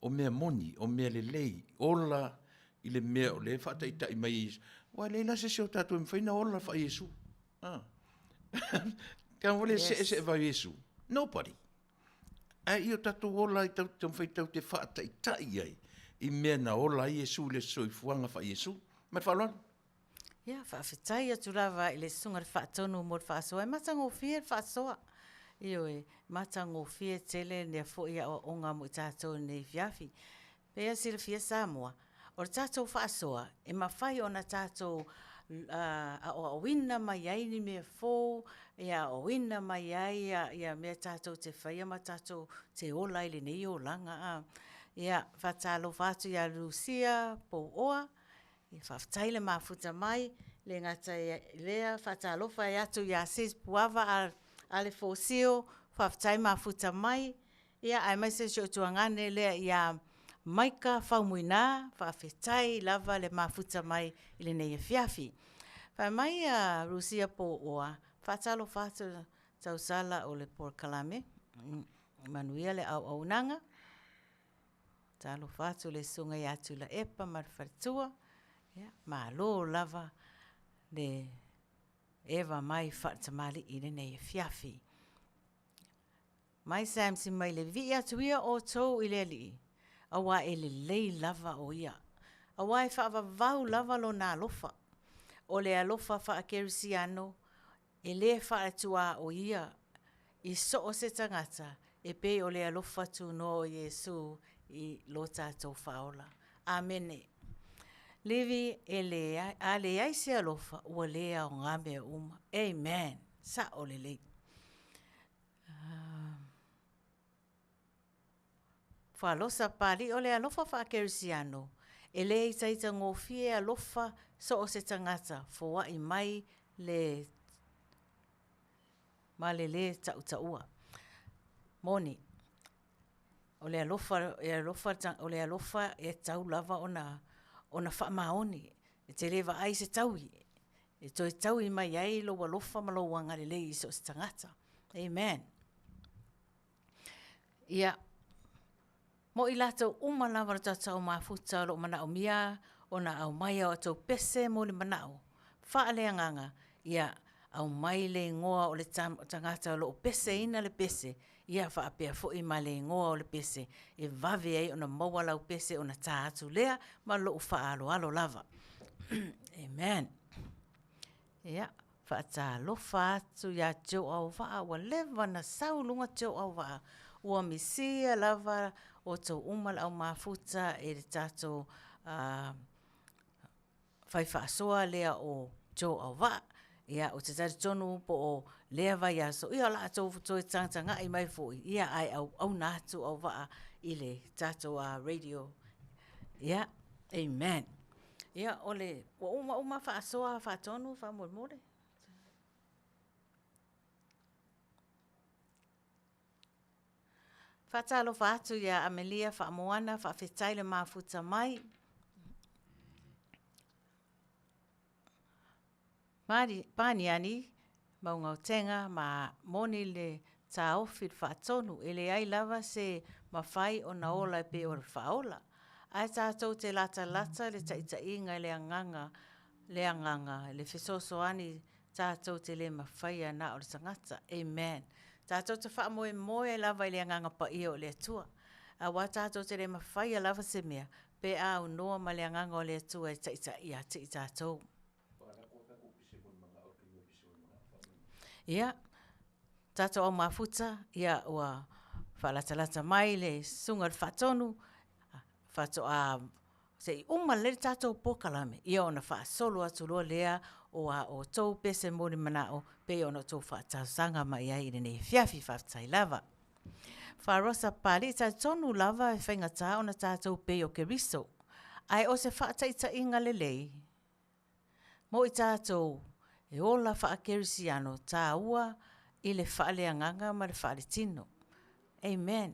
o mea moni, o mea lelei, ola i le mea o lea e faataitai mai e Iesu. Aua e leai la se isi o tatou e mafai ona ola faa-Iesu. A, tago foi lea e see see faa-Iesu, nobody. Ae ia o tatou ola ai tatou te taumafai tatou te faataitai ai i mea na ola ai Iesu i le soifuaga faa-Iesu. Ma le faaaloalo. Ia, faafetai atu lava i le Susuga i le Faatonu mo le faasoa. E matagofie le faasoa. Ioe, matagofie tele lea foi aoaoga mo i tatou i lenei afiafi. Pei ona silafia Samoa, o le tatou faasoa, e mafai ona tatou aoaoina mai ai ni mea fou, e aoaoina mai ai mea tatou te faia ma tatou te ola ai i lenei olaga. Ia, faatalofa atu ia Lucia Pouoa, Faafetai le mafuta mai, e le gata i lea, faatalofa atu ia Sis Puava Ale Fosio, faafetai mafuta mai, ia aemaise si ou tuagane lea ia Maika Faumuina, faafetai lava le mafuta mai i lenei afiafi. Fai mai a Rusia Pouoa, faatalofa atu tausala o le polokalame, manuia le auaunaga. Talofa atu i le Susuga ia Tuilaepa ma le faletua, ia malo lava le eva mai faatamalii i lenei afiafi. Mai Samson mai le vivii atu ia outou i le Alii, aua e lelei lava o ia, aua e faavavau lava lona alofa. O le alofa faakerisiano E le faatuaoia i so o se tagata e pei o le alofa tunoa o Iesu i lo tatou Faaola. Amene. Livi, e leai, a leai se alofa, ua le aoga mea uma. Amen. Sao lelei. Falosa Papalii, o le alofa faakerisiano, e le itaitagofie alofa so o se tagata foai mai le ma le lē tautaua. Moni, o le alofa, e alofa, o le alofa e tatau lava ona, ona faamaoni. E te le vaai i se taui e toe taui mai ai lou alofa ma lou agalelei i so o se tagata. Amen. Ia, mo i latou uma lava o le tatou mafuta o lo o manaomia ona aumai a outou pese mo le manao faaleagaga, ia aumai le igoa o le tagata o lo o peseina le pese, ia faapea foi ma le igoa o le pese e vave ai ona maua lau pese ona ta atu lea ma lou faaaloalo lava. Amen. Ia, faatalofa atu ia Joe Auvaa, ua leva ona sau i luga Joe Auvaa, ua misia lava outou uma le au mafuta i le tatou fai faasoa lea o Joe Auvaa. Ia, ou te talitonu po o lea vaiaso, ia o le a outou toe tagatagai mai foi, ia ae auauna atu Auvaa i le tatou radio. Ia, amen. Ia, o le, ua uma uma faasoa faatonu faamolemole. Faatalofa atu ia Amelia Faamoana, faafetai le mafuta mai. Paniani, Maugaotega ma moni le taofi le faatonu, e leai lava se mafai ona ola e pei o le faaola. Ae tatou te latalata le taitaiga i le agaga, le agaga, le fesoasoani tatou te le mafaia na o le tagata. Amen. Tatou te faamoemoe lava i le Agaga Paia o le Atua, aua tatou te le mafaia lava se mea pe a aunoa ma le Agaga o le Atua e taitai ia te i tatou. Ia, tatou au mafuta, ia ua faalatalata mai le Susuga i le Faatonu, faatoa Se i uma lelei le tatou polokalame, ia ona faasolo atu loa lea o a outou pese moli manao pei ona outou faatalosaga mai ai i lenei afiafi. Faafetai lava. Faarosa Papalii, talitonu lava e faigata ona tatou pei o Keriso, ae o se faataitaiga lelei Mo i tatou e ola faakerisiano tāua i le faaleagaga ma le faaletino. Amen.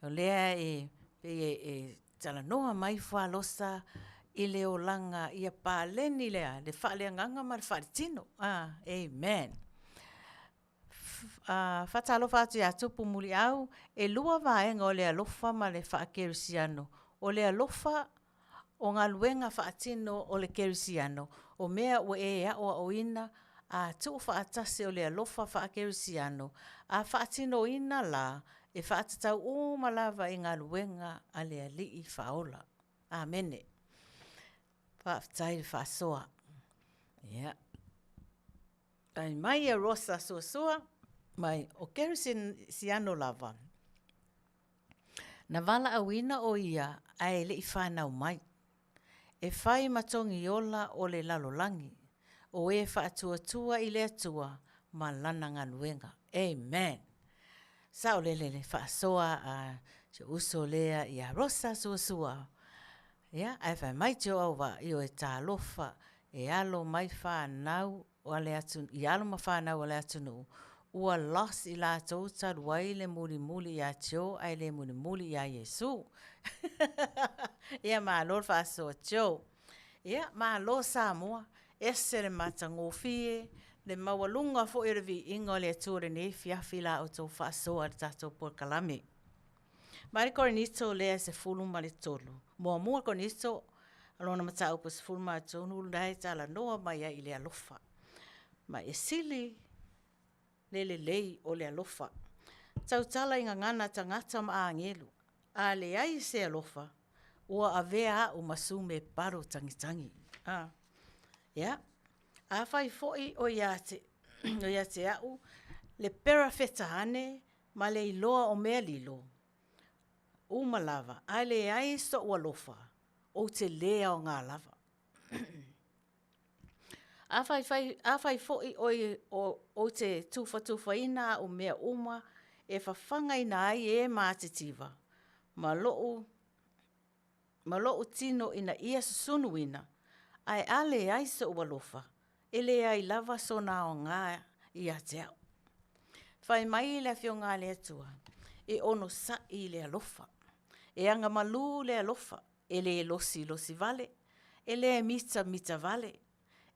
O lea e pei e talanoa mai Fualosa i le olaga ia paleni lea, le faaleagaga ma le faaletino. Amen. Faatalofa atu ia Tupu Muliau, e lua vaega o le alofa ma le faakerisiano. O le alofa o galuega faatino o le kerisiano, o mea ua e aoaoina a tuufaatasi o le alofa faakerisiano, a faatinoina la, e faatatau uma lava i galuega a le Alii Faaola. Amene. Faafetai le faasoa. Ia. Fai mai e Rosa Suasua, mai o Kerisiano lava. Na valaauina ʻo ia ae le i fanau mai. E fai ma togiola o le lalolagi, o e faatuatua i le Atua ma Lana galuega. Amen! Saolele le faasoa a si ou uso lea ia Rosa Suasua. Ia, ae fai mai Jehovah, ioe talofa, e alo mai fanau o le atunuu, i alo ma fanau a le atunuu, ua lost i latou talu ai le mulimuli ia Joe ae le mulimuli ia Iesu. Ia malo le faasoa Joe. Ia malo Samoa, ese le matagofie, le maualuga foi o le viiga o le Atua i lenei afiafi i la outou faasoa i le tatou polokalame. Mai le Korinito lea e 13. Muamua Korinito, lona mataupu e 13 la e talanoa mai ai i le alofa. Ma e sili le lelei o le alofa. Tautala i gagana tagata ma agelu, a leai se alofa, ua avea a'u ma sume palo tagitagi. A. Ia, afai foi o ia te, o ia te a'u le perafeta ane ma le iloa o mea lilo uma lava, ae leai soʻu alofa, ou te lē aogā lava. Afai, afai foi oi, o, ou te tufatufaina aʻu mea uma e fafagaina ai e matitiva, ma loʻu ma loʻu tino ina ia susunuina, ae a leai soʻu alofa, e leai lava sona aoga ia te au. Fai mai le Afioga a le Atua, e onosaʻi le alofa, e agamalū le alofa, e le losilosi vale, e le mitamita vale,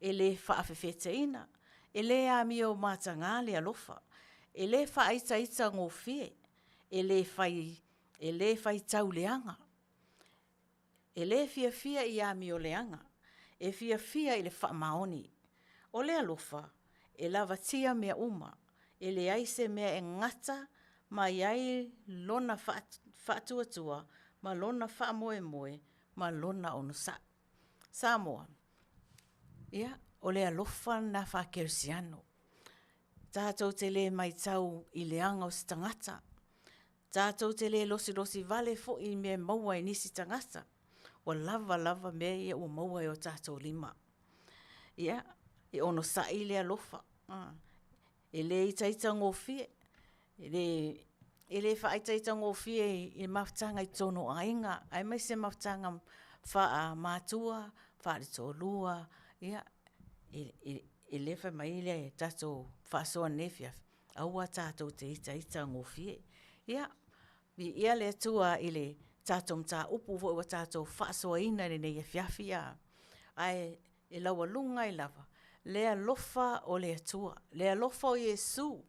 e le faafefeteina, e le amio matagā le alofa, e le faaitaita gofie, e le fai, e le faitau leaga, E le fiafia i amioleaga, e fiafia i le faamaoni. O le alofa, e lavatia mea uma, e leai se mea e gata mai ai lona faatuatua ma lona faamoemoe ma lona onosai. Samoa, Ia, o le alofa lena faa-kerisiano. Tatou te le maitau i leaga o se tagata. Tatou te le losilosi vale foi i mea e maua e nisi tagata. Ua lava lava mea ia ua maua e o tatou lima. Ia, e onosai le alofa. E le itaitagofie, e le, e le faaitaitagofie i mafutaga i totonu o aiga, aemaise mafutaga faamatua, faaletoalua, ia, e le fai mai le tatou faasoa i lenei afiafi, aua tatou te itaita gofie. Ia, viia le Atua i le tatou mataupu foi ua tatou faasoaina i lenei afiafi, ae e laualuga ai lava le alofa o le Atua, le alofa o Iesu,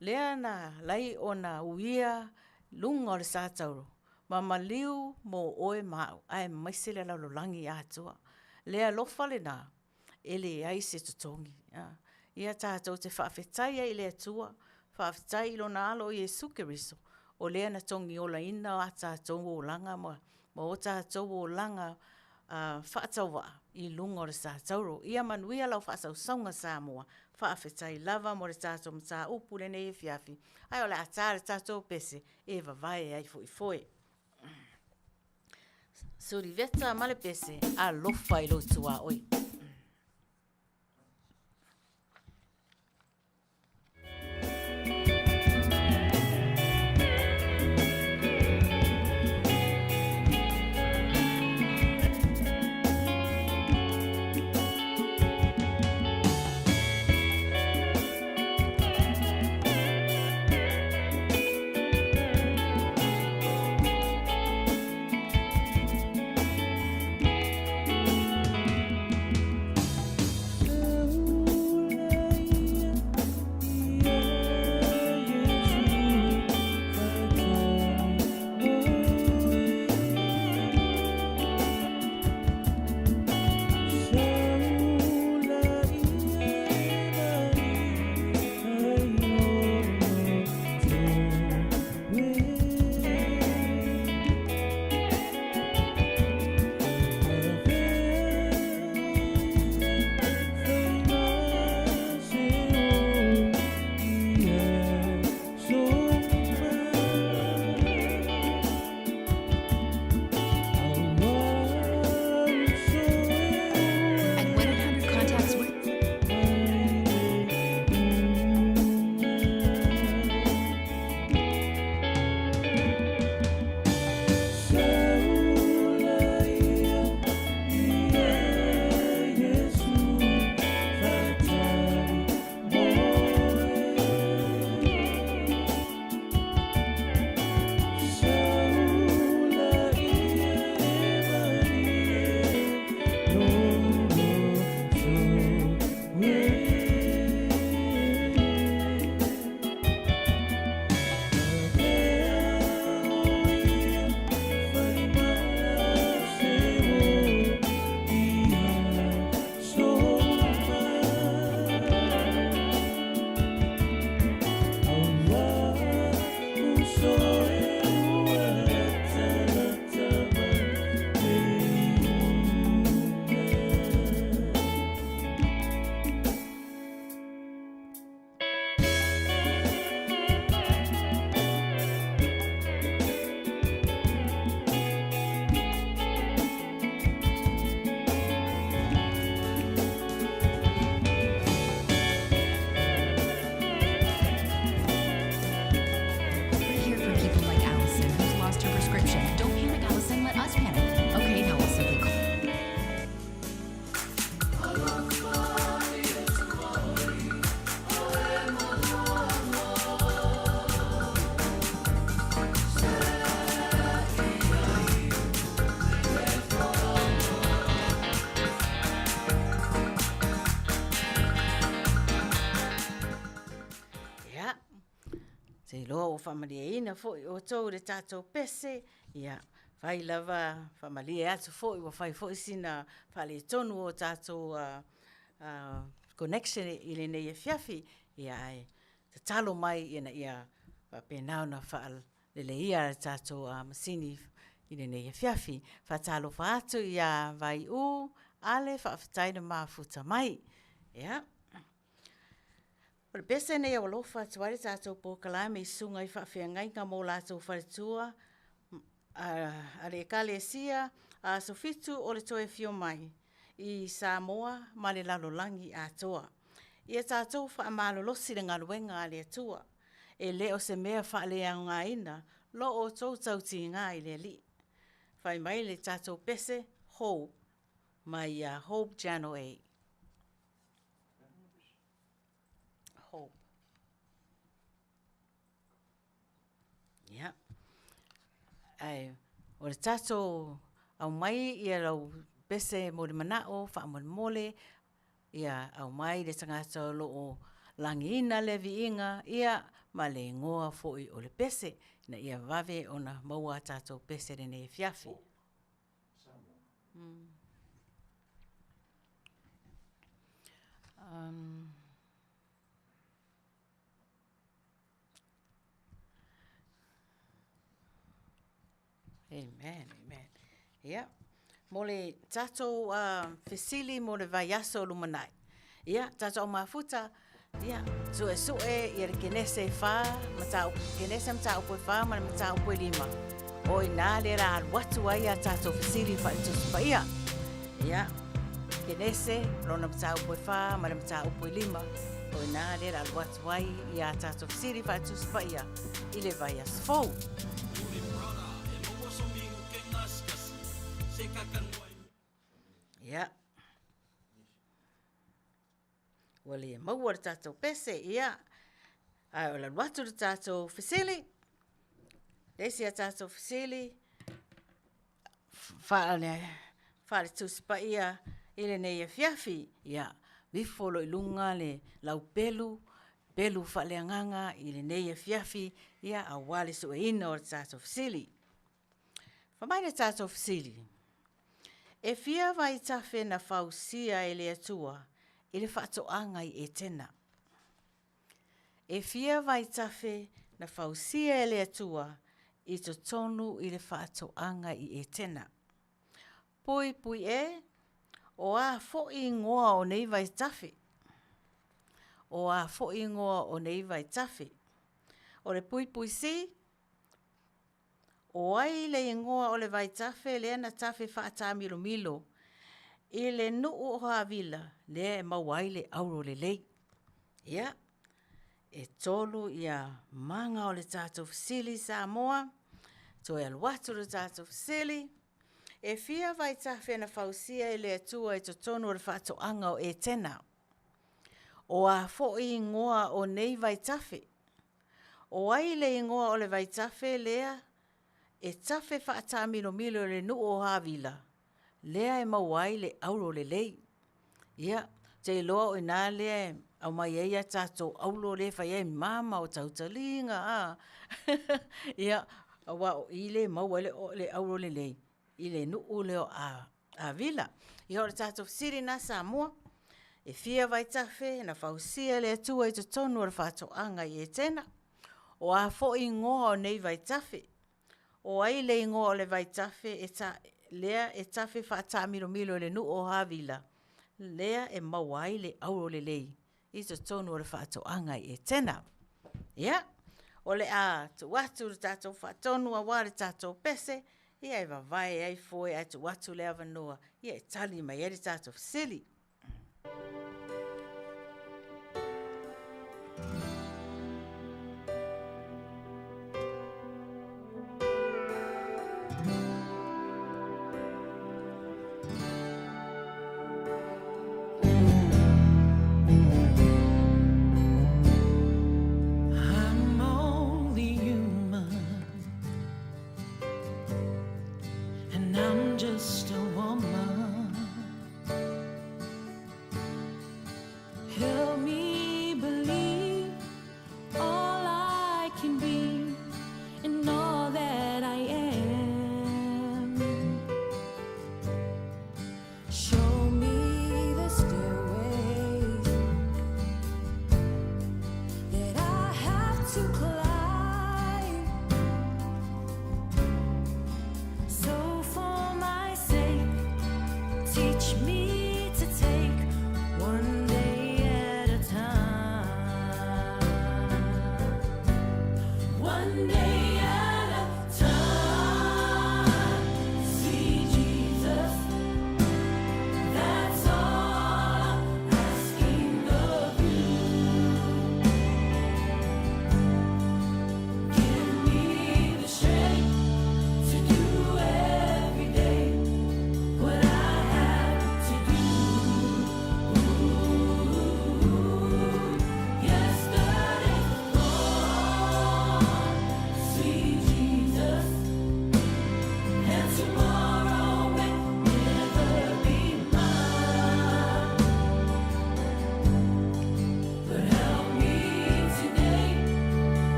lea na ala ai ona uia luga o le sa tauro. Ma maliu mō oe ma au, aemaise le lalolagi atoa. Le alofa lenā, e leai se totogi. Ia tatou te faafetai ai i le Atua, faafetai i Lona Alo o Iesu Keriso, o lea na togiolaina a tatou olaga ma o tatou olaga faatauvaa i luga o le satauro. Ia manuia lau faasausauga Samoa, faafetai lava mo le tatou mataupu i lenei afiafi, ae o le a ta le tatou pese e vavae ai foi foe. Suliveta ma le pese, alofa i lou tuaoi. At 1-800 Contacts, we're here for people like Allison who's lost her prescription. Don't panic, Allison. Let us panic. Okay, now we'll simply call. Ia, te iloa ua faamalieina foi outou i le tatou pese, ia, fai lava, faamalie atu foi ua fai foi sina faaletonu o tatou connection i lenei afiafi, ia ae tatalo mai ina ia faapena ona faaleleia le tatou masini i lenei afiafi. Faatalofa atu ia Vaiū Ale, faafetai le mafuta mai. Ia. O le pese nei ua alofa atu ai le tatou polokalame i susuga i faafeagaiga ma o latou faletua a le Ekalesia a Aso Fitu o le Toe Afio Mai i Samoa ma le lalolagi atoa. Ia tatou faamalolosi le galuega a le Atua. E le o se mea faaleaogaina lo outou tautiga i le Alii. Fai mai le tatou pese hou mai ia Hope Channel A. Hope. Ia. Ae, o le tatou aumai ia lau pese mo le manao, faamolemole, ia aumai le tagata o lo o Lagiina le viiga, ia, ma le igoa foi o le pese, ina ia vave ona maua a tatou pese i lenei afiafi. Amen, amen. Ia, mo le tatou fesili mo le vaiaso o lumanai. Ia, tatou mafuta, ia, suesue ia le Kenese e whā, mataupu, Kenese mataupu e whā ma le mataupu e lima. O inā le rā alu atu ai a tatou fesili whaitusi paia. Ia, Kenese, lona mataupu e whā ma le mataupu e lima. O inā le rā alu atu ai ia tatou fesili whaitusi paia i le vaiaso fou. Ia. Ua le maua le tatou pese, ia. Ae o le alu atu le tatou fesili. Le isi a tatou fesili, faale, faale Tusi Paia i lenei afiafi. Ia, ifo loa i luga le laupelu, pelu faaleagaga i lenei afiafi, ia, aua le sueina o le tatou fesili. Fai mai le tatou fesili, E fia vaitafe na fausia e le Atua i le faatoaga i Etena? E fia vaitafe na fausia e le Atua i totonu i le faatoaga i Etena? Puipui e, o a foi ingoa o nei vaitafe? O a foi ingoa o nei vaitafe? O le puipui C, O ai le igoa o le vaitafe lea na tafe faataamilomilo i le nuu o Havila lea e maua ai le auro lelei? Ia, e tolu ia maga o le tatou fesili Samoa, toe alu atu le tatou fesili, e fia vaitafe na fausia e le Atua i totonu o le faatoaga o Etena? O a foi igoa o nei vaitafe? O ai le igoa o le vaitafe lea e tafe faataamilomilo i le nuu o Havila, lea e maua ai le auro lelei? Ia, ou te iloa o i ina lea e aumai ai a tatou auro lea e fai ai mama o tautaliga a. Ia, aua o i lea e maua ai le auro lelei i le nuu lea o Avila. Ia o le tatou fesili lena Samoa, e fia vaitafe na fausia e le Atua i totonu o le faatoaga i Etena? O a foi igoa o nei vaitafe? O ai le igoa o le vaitafe e ta, lea e tafe faataamilomilo i le nuu o Havila, lea e maua ai le auro lelei i totonu o le faatoaga i Etena? Ia, o le a tuu atu le tatou faatonu aua le tatou pese, ia e vavae ai foe ae tuu atu le avanoa ia e tali mai ai le tatou fesili. I'm only human And I'm just a woman.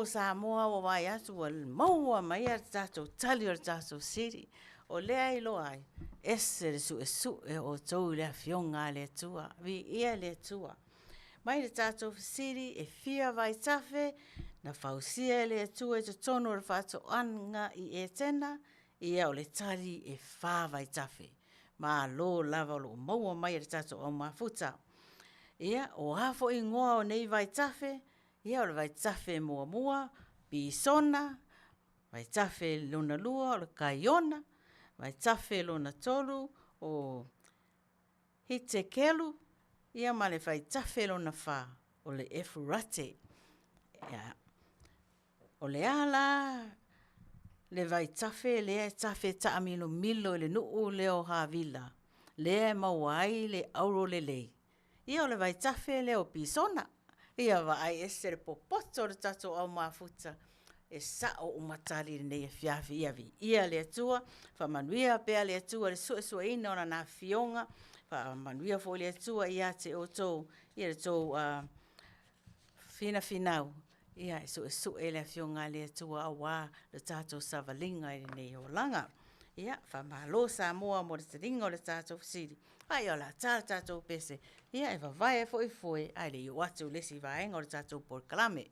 Faamalo Samoa ua vaai atu ua maua mai le tatou tali o le tatou siri. O lea e iloa ai, ese le suesue o outou i le Afioga a le Atua. Viia le Atua. Mai le tatou fesili e fia vaitafe na fausia e le Atua i totonu o le faatoaga i Etena, ia o le tali e fa vaitafe. Malo lava o lo o maua mai e le tatou au mafuta. Ia, o a foi igoa o nei vaitafe, ia o le vaitafe muamua, Pisona, vaitafe lona lua o le Kaiona, vaitafe lona tolu o Hitekelu, ia ma le vaitafe lona fa o le Efurate. Ia, o le a la le vaitafe lea e tafe taamilomilo i le nuu lea o Havila, lea e maua ai le auro lelei? Ia o le vaitafe lea o Pisona. Ia vaai ese le popoto o le tatou au mafuta, e sao uma tali i lenei afiafi. Ia viia le Atua, faamanuia pea le Atua i le suesueina o Lana Afioga, faamanuia foi le Atua ia te outou i le tou finafinau e suesue le Afioga a le Atua aua le tatou savaliga i lenei olaga. Ia, faamalo Samoa mo le taliga o le tatou fesili, a ia o le a ta le tatou pese, ia e vavae ai foi foe ae le i oo atu i le isi vaega o le tatou polokalame.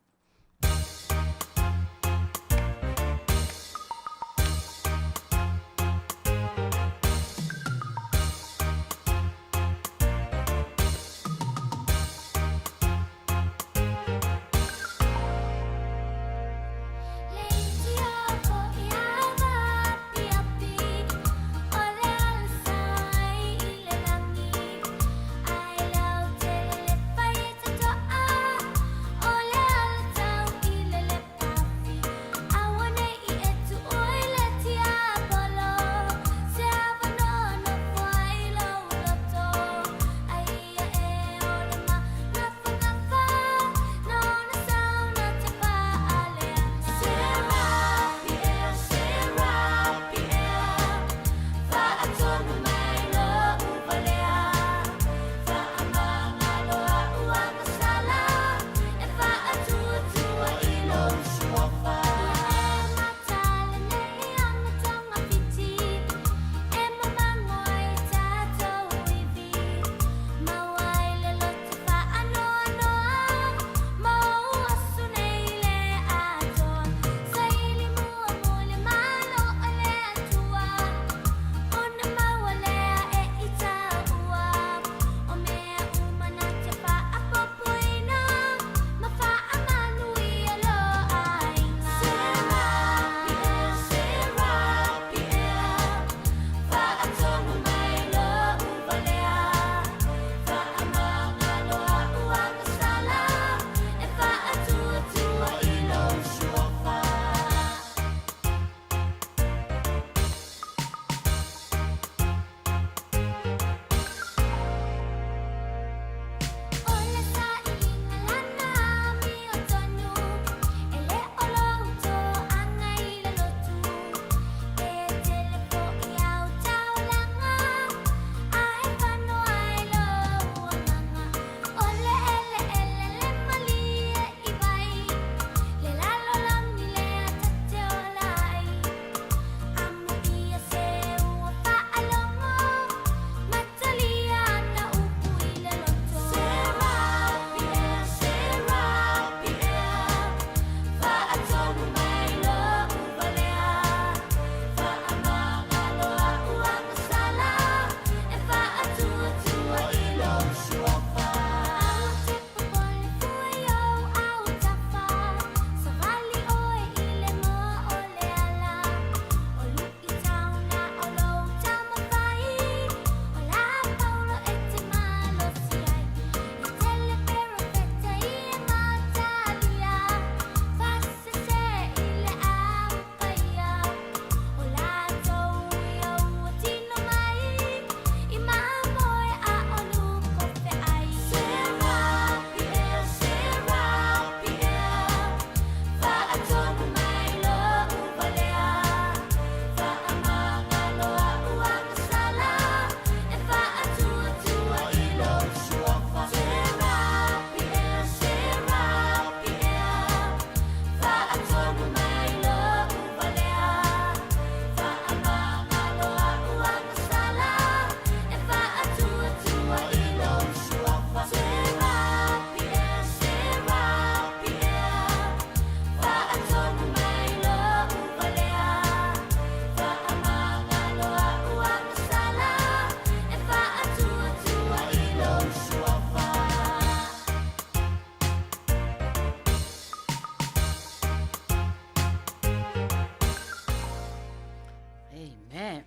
Amen.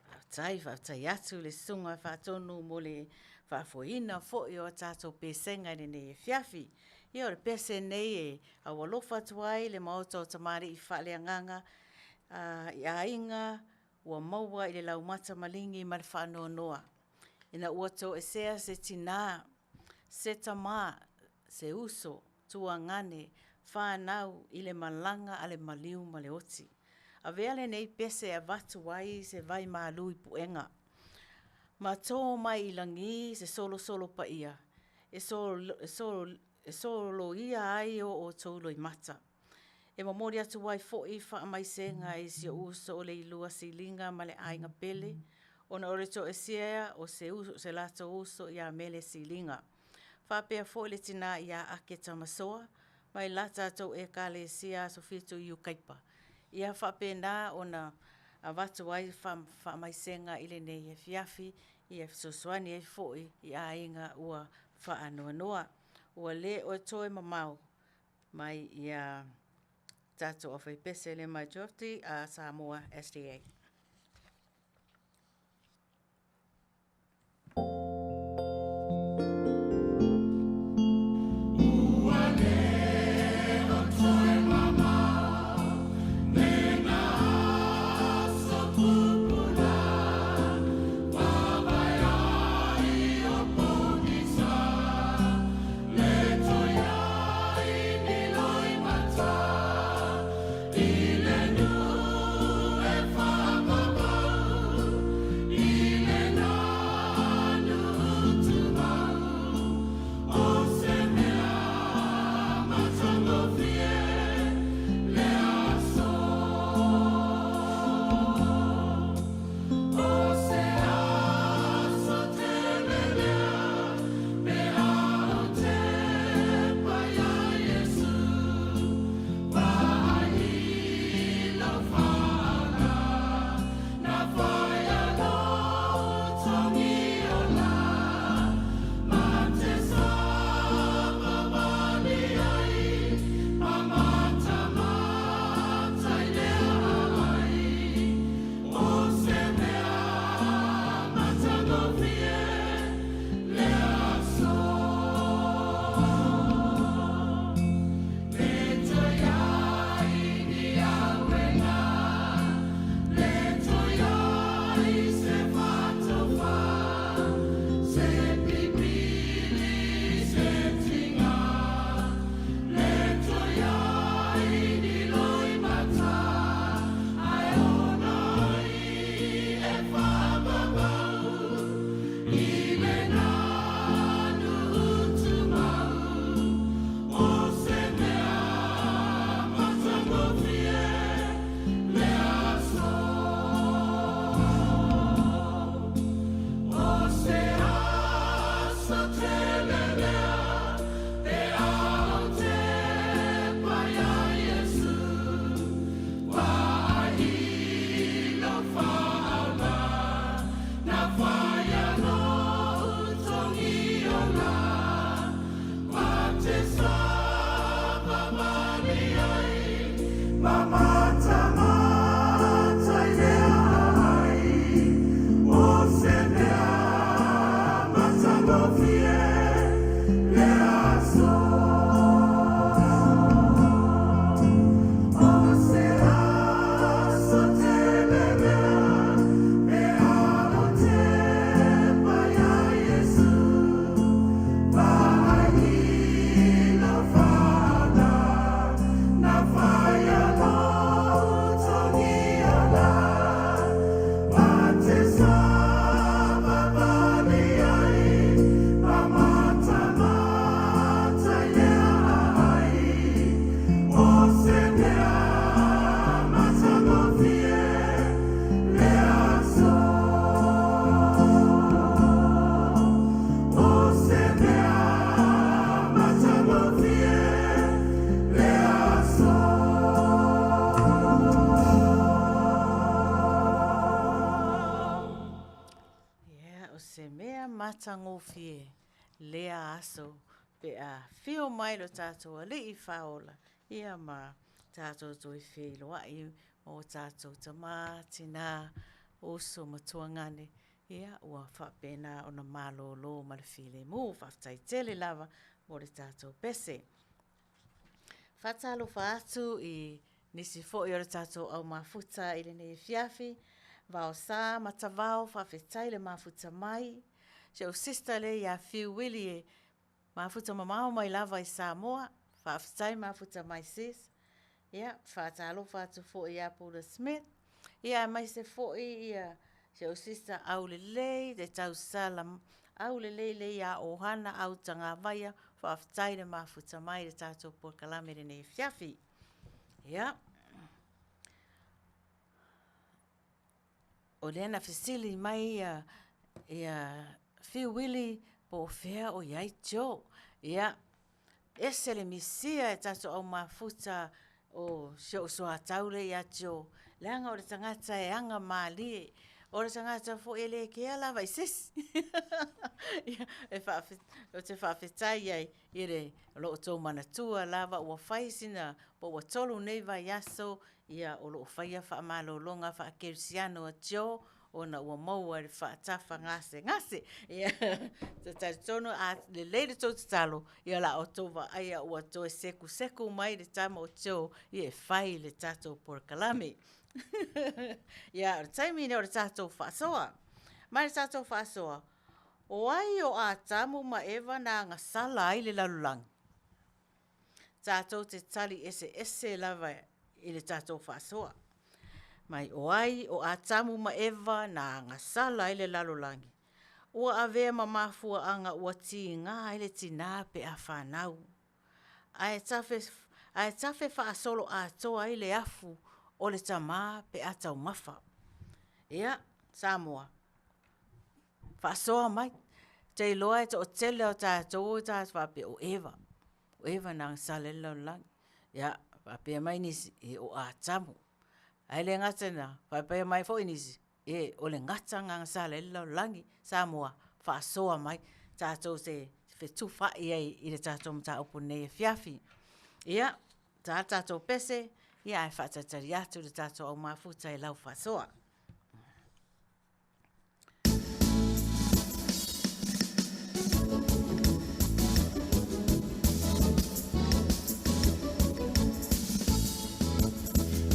Faafetai, faafetai atu i le Susuga Faatonu mo le faafoeina foi o a tatou pesega i lenei afiafi. Ia o le pese nei e aualofa atu ai le Maota o Tamalii Faaleagaga i aiga ua maua i le laumata maligi ma le faanoanoa ina ua toesea se tinā, se tamā, se uso, tuagane, fanau i le malaga a le maliu ma le oti. Avea lenei pese e avatu ai se vai malu i puega, ma tō mai i lagi se solosolo paia e soloia ai o outou loimata. E momoli atu ai foi faamaisega i si ou uso o Leilua Siliga ma le aiga pele ona o le toesea o se latou uso ia Mele Siliga. Faapea foi le tina ia Ake Tamasoa mai la tatou Ekalesia Aso Fitu i Ukaipa. Ia faapena ona avatu ai faamaisega i lenei afiafi ia fesoasoani ai foi i aiga ua faanoanoa. Ua le o toe mamao mai ia tatou aufaipese le Majority a Samoa SDA. Ua le o toe mamao lena aso tupula, Vaavae ai o pogisa, Le toe ai ni loimata, I le nuu e faapapau, I lena nuu tumau, O se mea matagofie lea aso. O se aso tele lea, pe a ou tepa iā Iesu, Vaai i lau faaga, Na fai a lou togiola, Ma te savavali ai, Ma matamata i lea aai, O se mea matagofie lea aso. Le toe ai ni auega, Le toe ai se faatofa, Se pipili, se tiga, Le toe ai ni loimata, Ae ona ai e faapapau, I lena nuu tumau, O se mea matagofie lea aso. O se aso tele lea, pe a ou tepa iā Iesu, Vaai i lau faaola, Na fai a lou togiola, Ma te savavali ai, Ma matamata i lea aai, O se mea matagofie lea aso. O se aso tele lea, pe a ou tepa iā Iesu, Vaai i lau faaola, Na fai a lou togiola, Ma te savavali ai, Ma matamata i lea aai, O se mea matagofie lea aso. O se mea matagofie lea aso. Yeah, o se mea matagofie lea aso pe a afio mai lo tatou Alii Faaola, ia ma tatou toe feiloai ma o tatou tama, tina, Uso ma tuagane, ia, ua faapena ona malolo ma le filemu. Faafetai tele lava mo le tatou pese. Faatalofa atu i nisi foi o le tatou au mafuta i lenei afiafi, Vaosa ma Tavao, faafetai le mafuta mai. Si ou sister lea ia Fiu Willie e mafuta mamao mai lava i Samoa, faafetai mafuta mai sis. Ia, faatalofa atu foi ia Pula Smith, ia aemaise foi ia si ou sister Aulelei, le tausala aulelei lea ia Ohana Autagavaia, faafetai le mafuta mai i le tatou polokalame i lenei afiafi. Ia, o lea na fesili mai ia, ia Fiu Willie po o fea o i ai Joe. Ia, ese le misia e tatou au mafuta o si ou soatau lea ia Joe, leaga o le tagata e aga malie, o le tagata foi e le kea lava i se isi. Ia, ou te faafetai ai i le, o lo outou manatua lava ua fai sina, po ua 3 nei vaiaso ia o lo o faia faamalologa faakerisiano a Joe ona ua maua i le faatafa gasegase. Ia, ou te talitonu a lelei le tou tatalo, ia o le a outou vaaia ua toe sekuseku mai le tama o Joe e fai le tatou polokalame. Ia, o le taimi lenei o le tatou faasoa. Ma le tatou faasoa, o ai o Atamu ma Eva na agasala ai le lalolagi? Tatou te tali eseese lava i le tatou faasoa. Mai o ai o Atamu ma Eva na agasala ai le lalolagi? Ua avea ma mafuaaga ua tiga ai le tinā pe a fanau, ae tafe, ae tafe faasoloatoa ai le afu o le tamā pe a taumafa. Ia, Samoa, faasoa mai. Ou te iloa e toatele o tatou e tatou faapea o Eva, o Eva na agasala ai le lalolagi. Ia, faapea mai nisi, e o Atamu. Ae le gata i lena, faapea mai foi nisi, e o le gata na agasala ai le lalolagi. Samoa, faasoa mai, tatou te fetufaai ai i le tatou mataupu i lenei afiafi. Ia, ta le tatou pese, ia ae faatalitali atu le tatou au mafuta i lau faasoa.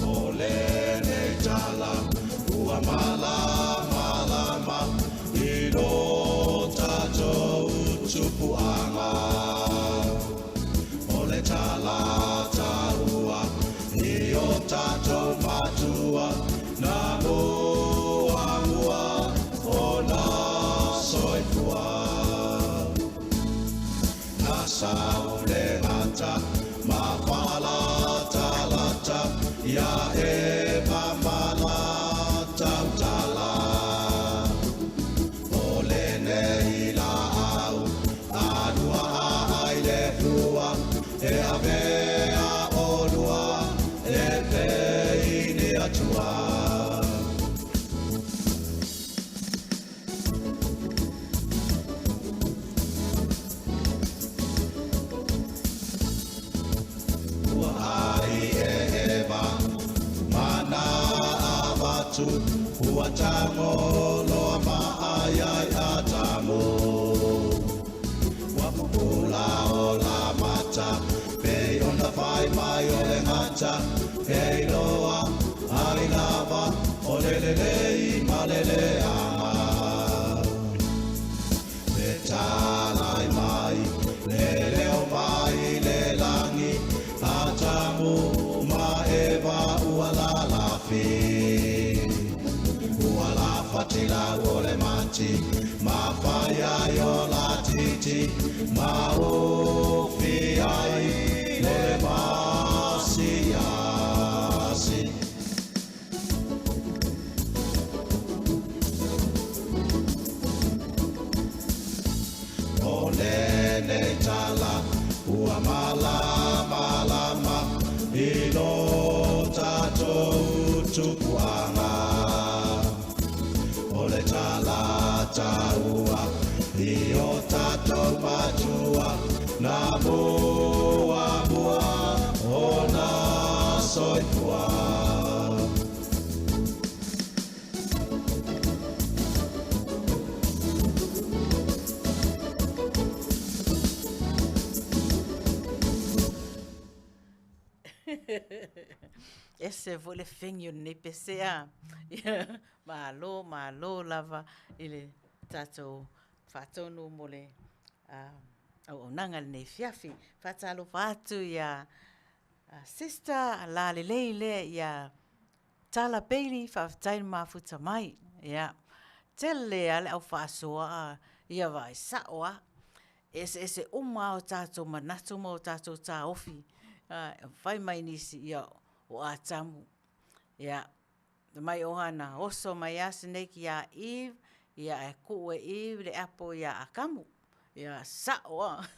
O lenei tala ua malamalama i lo tatou tupuaga. O le tala taua i o tatou matua na muamua ona soifua. Na sau le gata ma fa'alatalata ia Eva ma la tautala. O lenei la'au alua ai le fua e avea olua e pei ni Atua. Ua ai e Eva ma na avatu ua tago loa ma ai ai Atamu. Ua pupula o la mata pei ona fai mai o le gata e iloa ai lava o le lelei ma le leaga. Le talai mai le leo mai le lagi Atamu ma Eva ua lalafi. Ua lafati lau o le mati ma fai ai o la titi ma ufi ai le masiasi. O lenei tala ua malamalama i lo tatou tupuaga. O le tala taua i o tatou matua na muamua ona soifua. Ese foi le fegi o lenei pese a. Malo, malo lava i le tatou faatonu mo le auaunaga i lenei afiafi. Faatalofa atu ia Sister lalelei lea ia Tala Bailey, faafetai le mafuta mai. Ia, tele lava le au faasoa, ia vaai sao lava. E eseese uma lava o tatou manatu ma o tatou taofi. E fai mai nisi, ia o Atamu, ia fai mai na oso mai lava snake ia Eve, ia ae tuu e Eve le apo ia Atamu. Ia sao lava.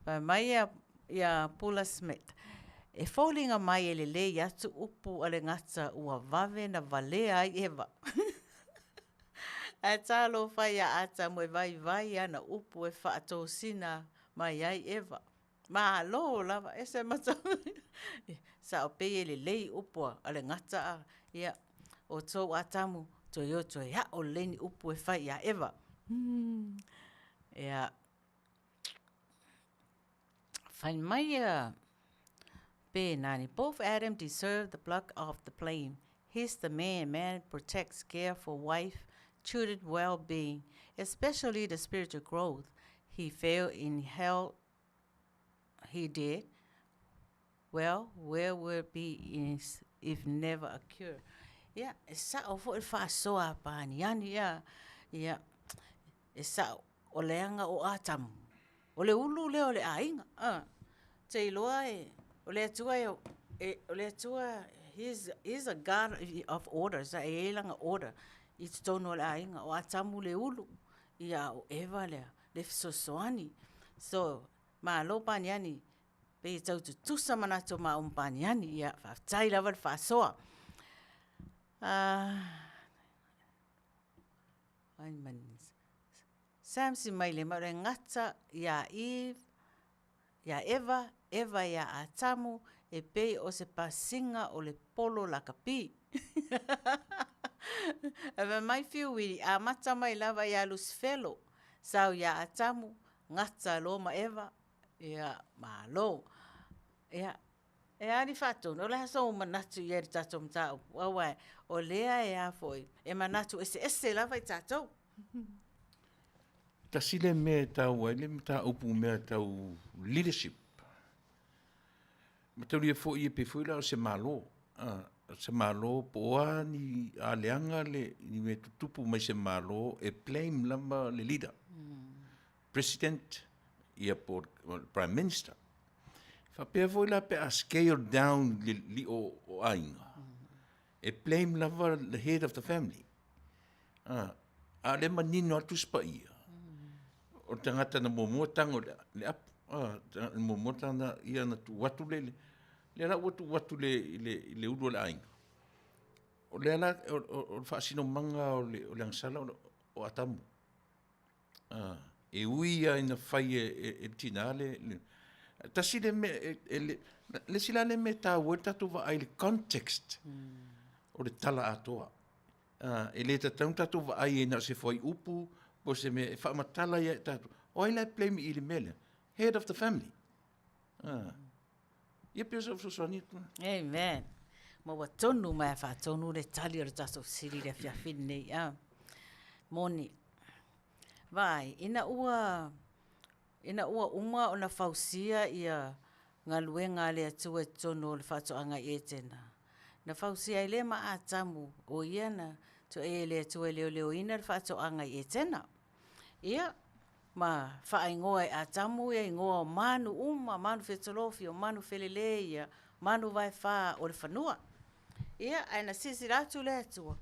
Fai mai ia Pula Smith, E foliga mai e lelei atu upu a le gata ua vave na valea ai Eva. Ae talofa ia Atamu e vaivai ana upu e faatosina mai ai Eva. Malo lava, ese matau. Sao pei e lelei upu a le gata a, ia, outou Atamu, toe o toe a'o lelei ni upu e fai ia Eva. Ia, fai mai ia Penani, both Adam deserve the block of the blame. He's the man, man protects, care for wife, children well-being, especially the spiritual growth. He failed in hell, he did. Well, where would be if never occur? Ia, e sao foi le faasoa a Paniani, ia, ia, e sao, o leaga o Atamu, o le ulu lea o le aiga, a, te iloa e, o le Atua e, e o le Atua, he is, he is a God of orders, e i ai lana order i totonu o le aiga, o Atamu le ulu, ia, o Eva lea, le fesoasoani. So, malo Paniani, pei e tau tutusa manatu o maua ma Paniani, ia, faafetai lava le faasoa. Sam Simailema, o le gata ia Eve, ia Eva, Eva ia Atamu, e pei o se pasiga o le polo lakapi. Ae fai mai Fiu Wili, amata mai lava ia Lusifelo, sau ia Atamu, gata loa ma Eva, ia, malo. Ia, e a ni faatonu, o le a sou manatu i ai i le tatou mataupu, aua o lea e a foi, e manatu eseese lava i tatou. Tasi lea mea e taua ai le mataupu mea tau leadership. Mataulia foi e pei foi la o se Malo, a, se Malo po o a ni a leaga le ni mea tutupu mai se Malo e blame lava le leader. President ia po o le Prime Minister. Faapea foi la pe a scale down le lio o aiga, e blame lava the head of the family. A, a le manino atu Tusi Paia, o le tagata na muamua tago i le apu, a, na muamua tana ia na tuu atu le, lea la ua tuu atu le, le, le ulu o le aiga. O lea la, o, o, o le faasinomaga o le, o le agasala o, o Atamu. A, e ui lava ina fai e, e, e le tinā le, le tasi le mea, e, e le, le isi la le mea e taua ai le tatou vaai i le context o le tala atoa. A, e le tatau ona tatou vaai ai na o se fuaiupu po o se mea e faamatala ia e tatou. O ai la e blame i le mea lea? Head of the family. A, ia pei o sau fesoasoani atu lena. Amen. Ma ua tonu mai a faatonu le tali o le tatou fesili i le afiafi lenei. A, moni. Vaai, ina ua, ina ua uma ona fausia ia galuega a le Atua i totonu o le faatoaga i Etena, na fausia ai lea ma Atamu, o ia na tuuaia e le Atua e leoleoina le faatoaga i Etena. Ia, ma faaigoa e Atamu ia igoa o manu uma, manu fetolofi, o manu felelei, ia, manu vaefa o le fanua. Ia, ae na silasila atu le Atua,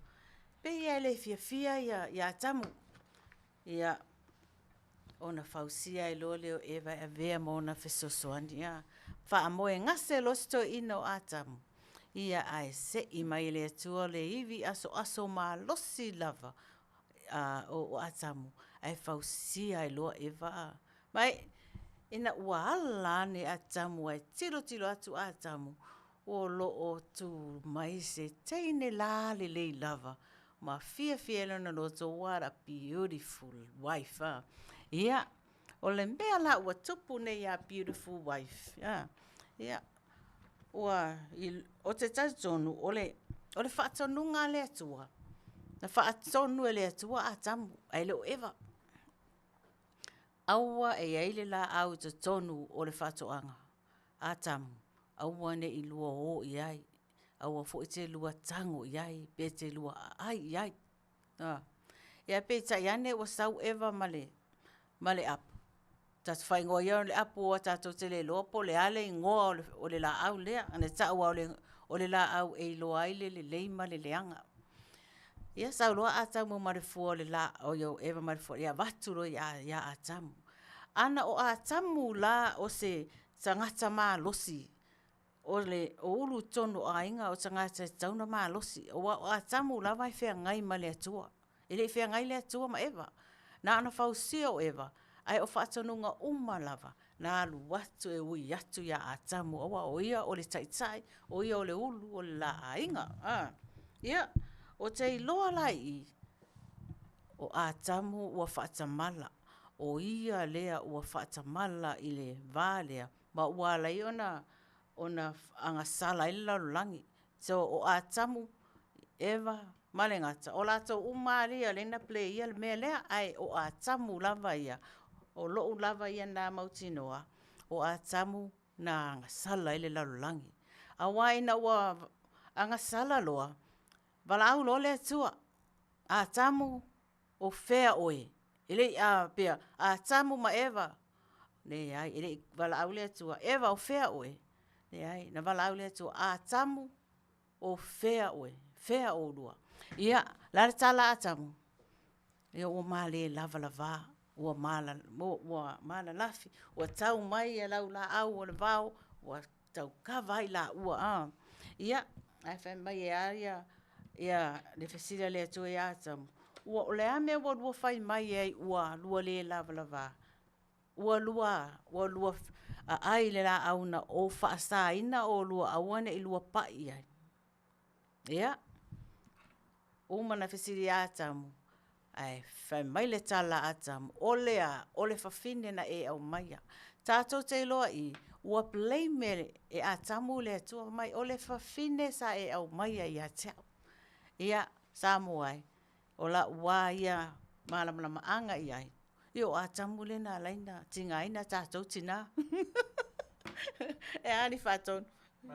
pei lava e le fiafia ia, ia Atamu. Ia, ona fausia ai loa lea o Eva e avea ma ona fesoasoani. Ia, faamoegase loa si toeaina o Atamu. Ia, ae sei mai e le Atua le ivi asoaso malosi lava a, o, o Atamu, ae fausia ai loa Eva. Ma e, ina ua ala ane Atamu ae tilotilo atu Atamu, o lo o tū mai se teine lalelei lava ma fiafia ai lona loto, what a beautiful wife, a. Ia, O le mea la ua tupu nei ia Beautiful Wife, a, ia, ua, ou te talitonu o le, o le faatonuga a le Atua, na faatonu e le Atua Atamu ae le o Eva. Aua e i ai le laau i totonu o le faatoaga, Atamu, aua ne i lua o i ai, aua foi e te lua tago i ai pe te lua aai i ai. Ia peitai ane ua sau Eva ma le ma le apu. Tatou faaigoa ia o le apu aua tatou te le iloa po o le a le igoa o le laau lea. Na tau lava o le laau e iloa ai le lelei ma le leaga. Ia sau loa Atamu ma le fua o le laau, oi o Eva ma le fua, ia avatu loa ia Atamu. Ana o Atamu la o se tagata malosi, o le ulu tonu o aiga o tagata e tatau ona malosi, aua o Atamu lava e feagai ma le Atua. E le i feagai le Atua ma Eva. Na ona fausia o Eva, ae o faatonuga uma lava na alu atu e ui atu ia Atamu, aua o ia o le taitai, o ia o le ulu o le la aiga. Ia, ou te iloa la i i, o Atamu ua faatamala, o ia lea ua faatamala i le va lea, ma ua ala ai ona ona agasala ai le lalolagi. So, o Atamu, Eva ma le gata, o latou uma lava ia lea na play ia le mea lea, ae o Atamu lava ia, o lou lava ia lena mautinoa, o Atamu na agasala ai le lalolagi. Aua ina ua agasala loa, valaau loa le Atua, Atamu, o fea oe? E le i faapea, Atamu ma Eva, leai, e le i valaau le Atua, Eva o fea oe? Leai, na valaau le Atua, Atamu, o fea oe? Fea oulua? Ia, o le a le tala a Atamu? Ia ua male lavalava, ua malalafi, ua tau mai laulaau o le vao, ua tau kava ai laua. Ia, ae fai mai e a ia le fesili a le Atua ia Atamu, o le a le mea ua lua fai mai ai ua lua le lavalava? Ua lua, ua lua aai i le laau na ou faasaina oulua aua ne i lua pai i ai. Ia, uma ona fesili ia Atamu, ae fai mai le tala a Atamu, o le a? O le fafine na e aumaia. Tatou te iloa i i, ua blame e Atamu le Atua, fai mai o le fafine sa e aumaia ia te au. Ia, Samoa e, o lau lava ia malamalamaaga i ai, ia o Atamu lea na ala ai ona tigaina tatou tina. E a ni faatonu? O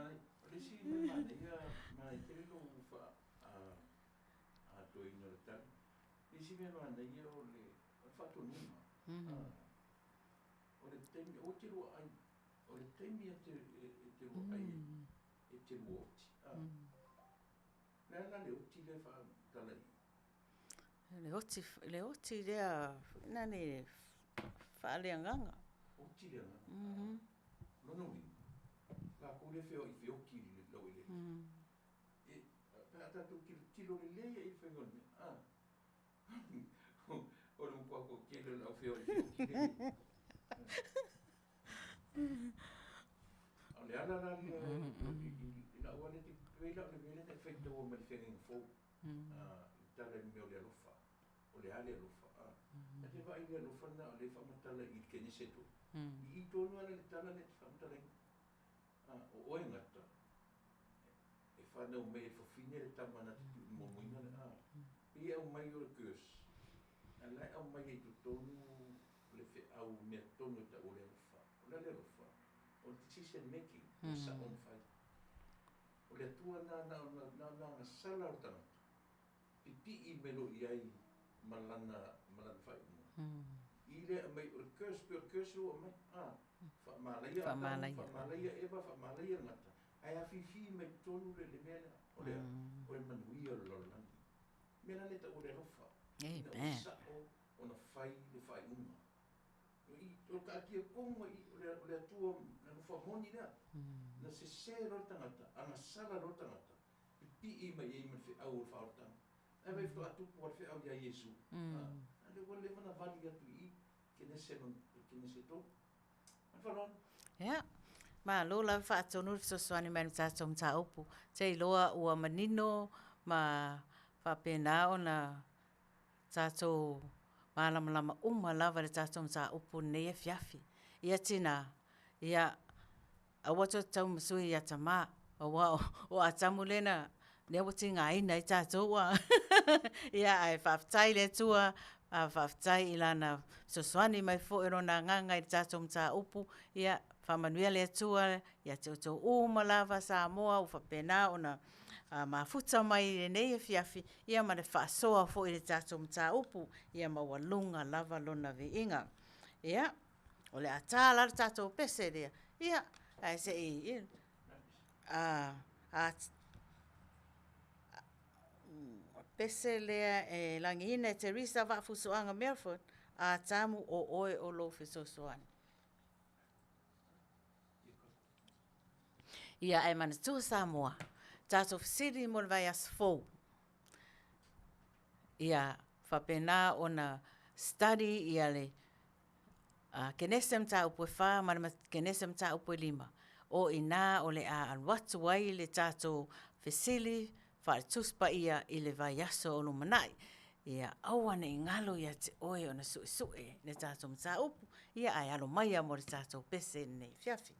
le isi mea manaia, manaia tele lou faatoeaina o le tala. O le isi mea manaia o le faatonuga. O le taimi, aua e te lua ai, o le taimi e te lua ai e te lua oti. O le a la le oti lea e faamatala i i? Le oti, le oti lea, nani faaleagaga. Oti le agaga. Mm. Lona uiga, lakou lea e feoai feoti i le laueleele. Mm. E, pe a tatou tilotilo lelei i le faiga o le mea, a, o le matua toatele o le au feoai feoti lea. A o le ala la lea i lau lava lea pei la o le mea lea na e faitaua mai le feagaiga fou. I le tala i le mea o le alofa. O le a le alofa? A te vaai i le alofa lena o lea e faamatala i le Kenese tonu. I i tonu lava la le tala lea e te faamatalaina. O oe gata e fanau mai e le fafine le tama na te tuumuamuina le a. Pei e aumai o le curse, a o la e aumai ai i totonu le feau mea tonu e tau o le alofa. O le a le alofa? O le decision making, o le sao ona fai. O le Atua na na ona na ona agasala o le tagata, pipii mai loa i ai ma lana ma lana faaiuga. I lea aumai o le curse pei o le curse lea ua aumai, a, faamalaia Atamu, faamalaia Eva, faamalaia le gata, ae afifi mai totonu le le mea lea, o le a? O le manuia o le lalolagi. O le mea la lea e tau o le alofa, ina ua sao ona fai le faaiuga. O le taatia tonu ai i, o le Atua na alofa moni lea. Na sese loa le tagata, agasala loa le tagata, pipii mai i ai ma le feau o le faaolataga. Ae vaai faatoa tupu lava le feau ia Iesu. A lea ua leva ona vali atu i i, Kenese 3. Ma le faaaloalo. Ia, malo lava faatonu le fesoasoani mai i le tatou mataupu. Ou te iloa ua manino ma faapena ona tatou. malamalama uma lava i le tatou mataupu i lenei afiafi. Ia tinā, ia aua tou te taumasui ia tamā, aua o Atamu lea na, lea ua tigaina ai tatou a. Ia ae faafetai i le Atua, faafetai i Lana fesoasoani mai foi o Lona Agaga i le tatou mataupu, ia faamanuia le Atua ia te outou uma lava Samoa ua faapena ona mafuta mai i lenei afiafi, ia ma le faasoa foi i le tatou mataupu, ia maualuga lava Lona viiga. Ia, o le a ta la le tatou pese lea, ia, ae se i, a pese lea e lagiina e Teresa Vaafusuaga Milford, Atamu o oe o lou fesoasoani. Ia, ae manatua Samoa, tatou fesili mo le vaiaso fou. Ia faapena ona study ia le Kenese mataupu e 4 ma le Kenese mataupu e 5, o i ina o le a alu atu ai le tatou fesili faale-Tusi Paia i le vaiaso o lumanai. Ia aua ne i galo ia te oe ona suesue le tatou mataupu, ia ae alo maia mo le tatou pese i lenei afiafi.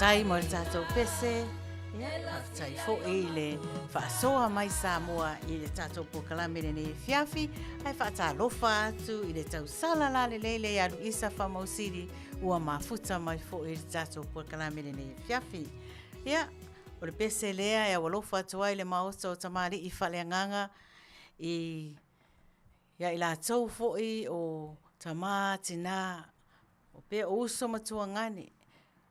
Faafetai mo le tatou pese. Ia, faafetai foi i le faasoa mai Samoa i le tatou polokalame lenei afiafi, ae faatalofa atu i le tausala lalelei le ia Luisa Faamausili ua mafuta mai foi i le tatou polokalame lenei afiafi. Ia, o le pese lea e aualofa atu ai le Maota o Tamalii Faaleagaga i ia i latou foi o tama, tina, o pea o uso ma tuagane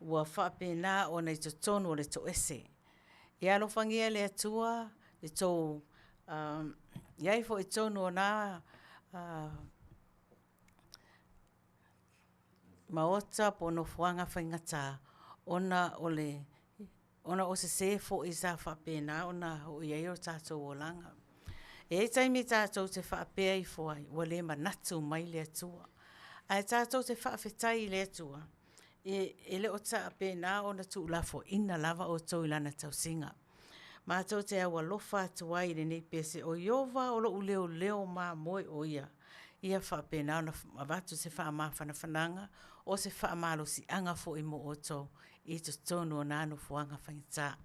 ua faapena ona i totonu o le toese. Ia alofagia e le Atua le tou i ai foi i totonu o na maota po o nofoaga faigata ona o le ona o sese foi sa faapena ona oo i ai o tatou olaga. E i ai taimi tatou te faapea ifo ai, ua le manatu mai le Atua. Ae tatou te faafetai i le Atua, e le o faapena ona tuulafoaiina lava outou i Lana tausiga. Matou te aualofa atu ai i lenei pese, o Ieova o lou leoleo mamoe o ia, ia faapena ona avatu se faamafanafanaga, o se faamalosiaga foi mo outou i totonu o na nofoaga faigata.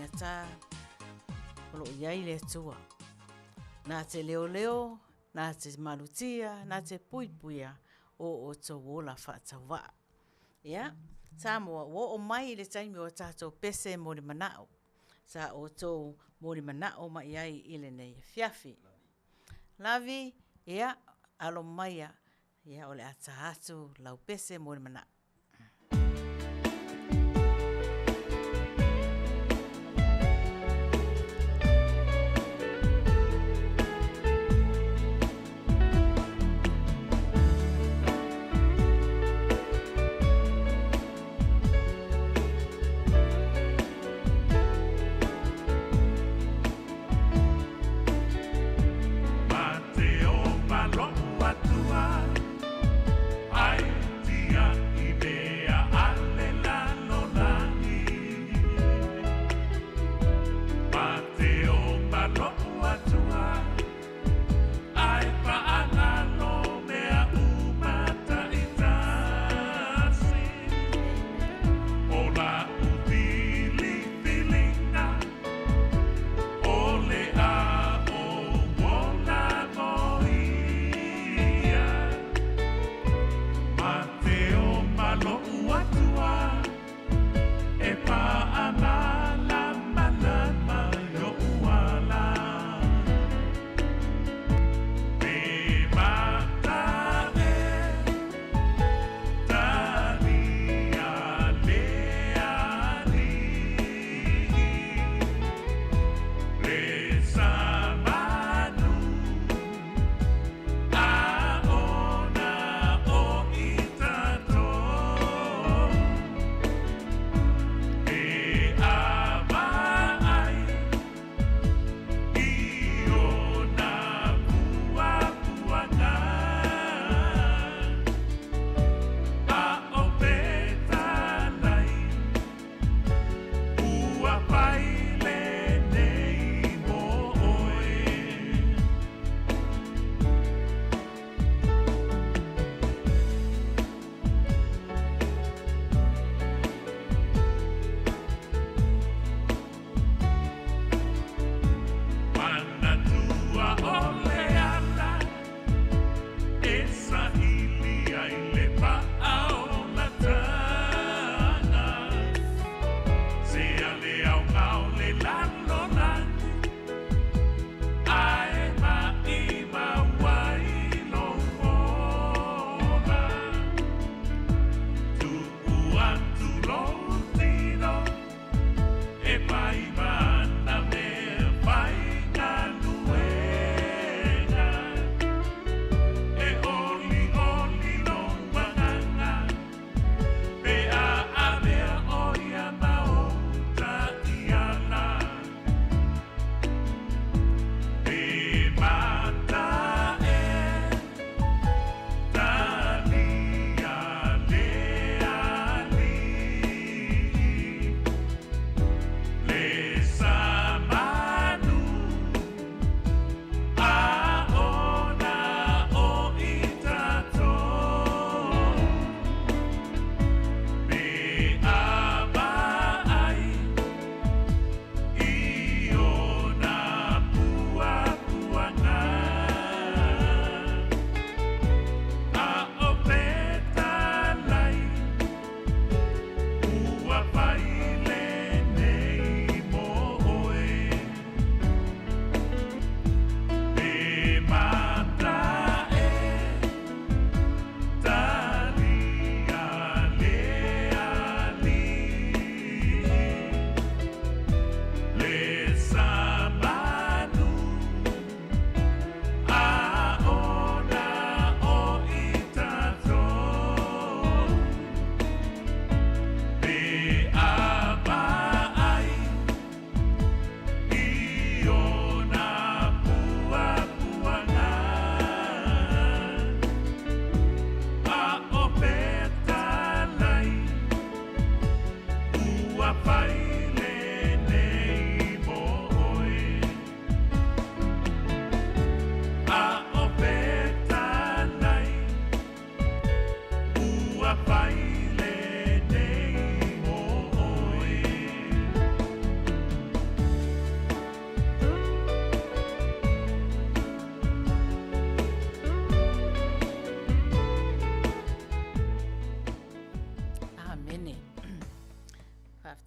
faigata o lo o i ai le Atua. Na te leoleo, na te malutia, na te puipuia o outou ola faatauvaa. Ia, Samoa, ua oo mai i le taimi o tatou pese mo le manao. Sa outou mo le manao mai ai i lenei afiafi. Lavi, ia, alo maia, ia o le a ta atu lau pese mo le manao. Ma te o malo'u atua ai tia i.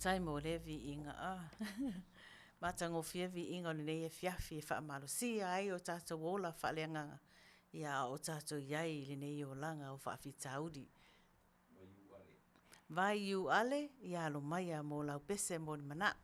Faafetai mo lea viiga. Ah. Matagofie viiga o lenei afiafi e faamalosia ai o tatou ola faaleagaga, ia a o tatou i ai i lenei olaga o faafitauli. Vaiu ale, ia alo maia mo lau pese mo le manao.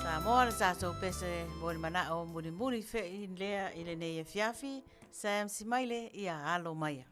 Samoa le tatou pese mo le manao mulimuli fei lea i lenei afiafi, Sam Simaile ia alo maia.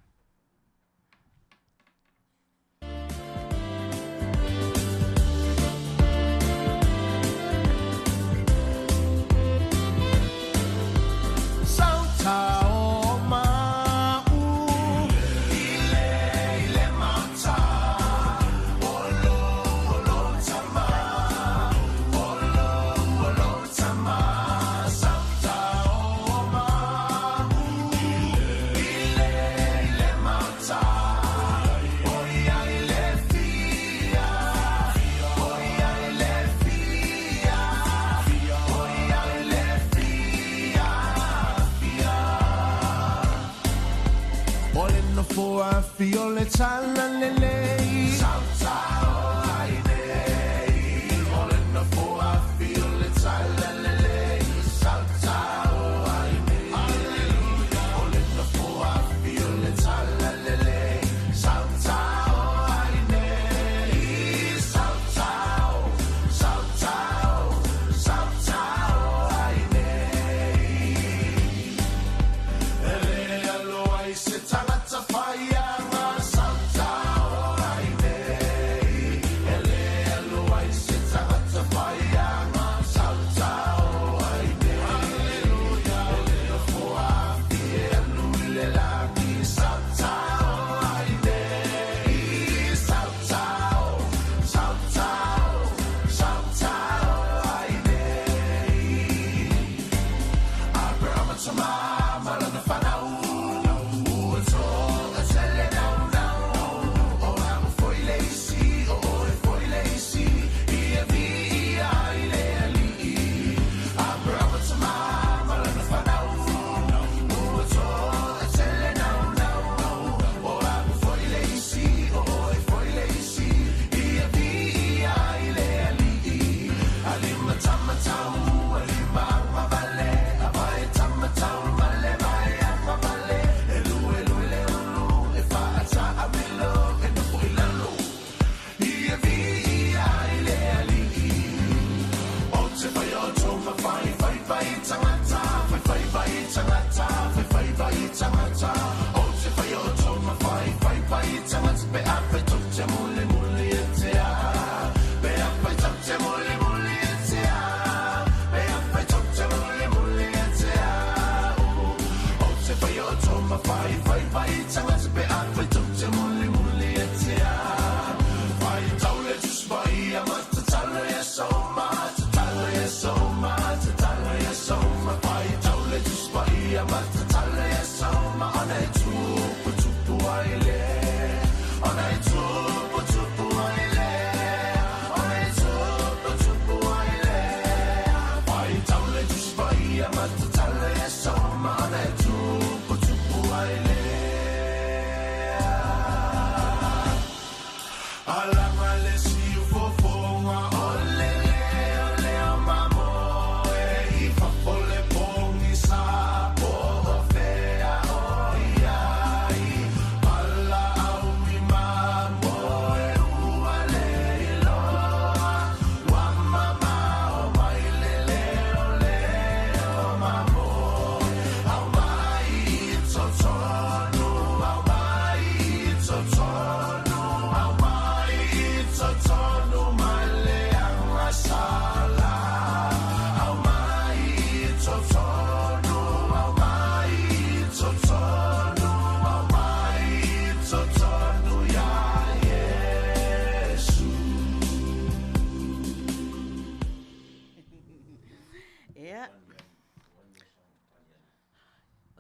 Ia.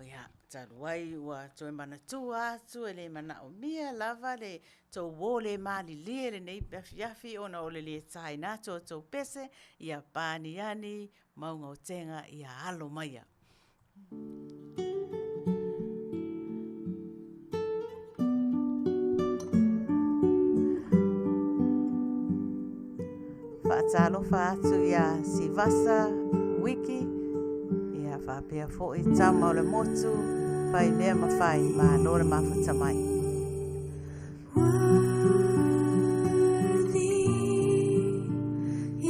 Ia, talu ai ua toe manatua atu e le manaomia lava le tou uō le malilie lenei afiafi ona o le lē taina atu o tou pese, ia paniani mauga o tega ia alo maia. Faatalofa atu iā Sivasa Wiki, ia faapea foi Tama o le Motu, Faimea ma Fai, malo le mafuta mai. Worthy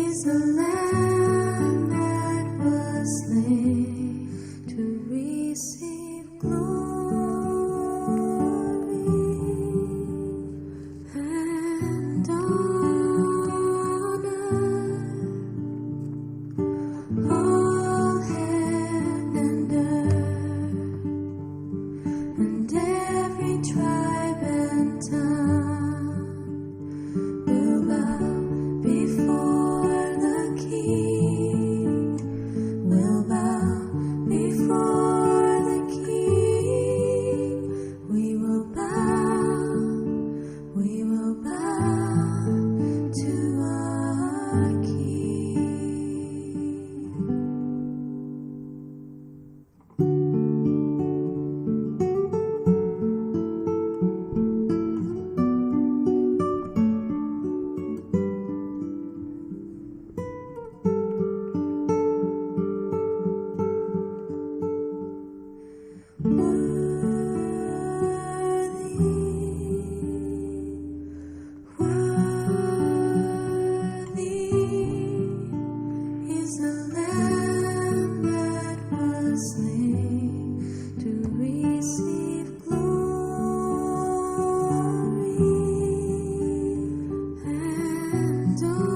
is the Lamb that was slain to receive glory and honor. All heaven and earth, and every tribe and tongue will bow before the King, will bow before the King. We will bow, we will bow to our King. Worthy, worthy is the Lamb that was slain to receive glory and honor.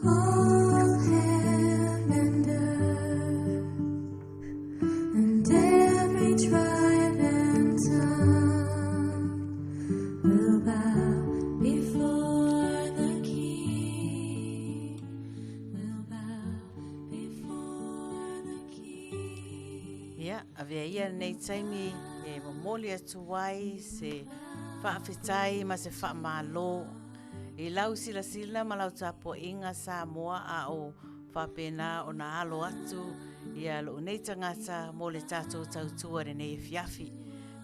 All heaven and earth, and every tribe and tongue will bow before the King, will bow before the King. Ia, avea ia lenei taimi e momoli atu ai se faafetai ma se faamalo i lau silasila ma lau tapuaiga Samoa a o faapena ona alo atu ia lou nei tagata mo le tatou tautua i lenei afiafi.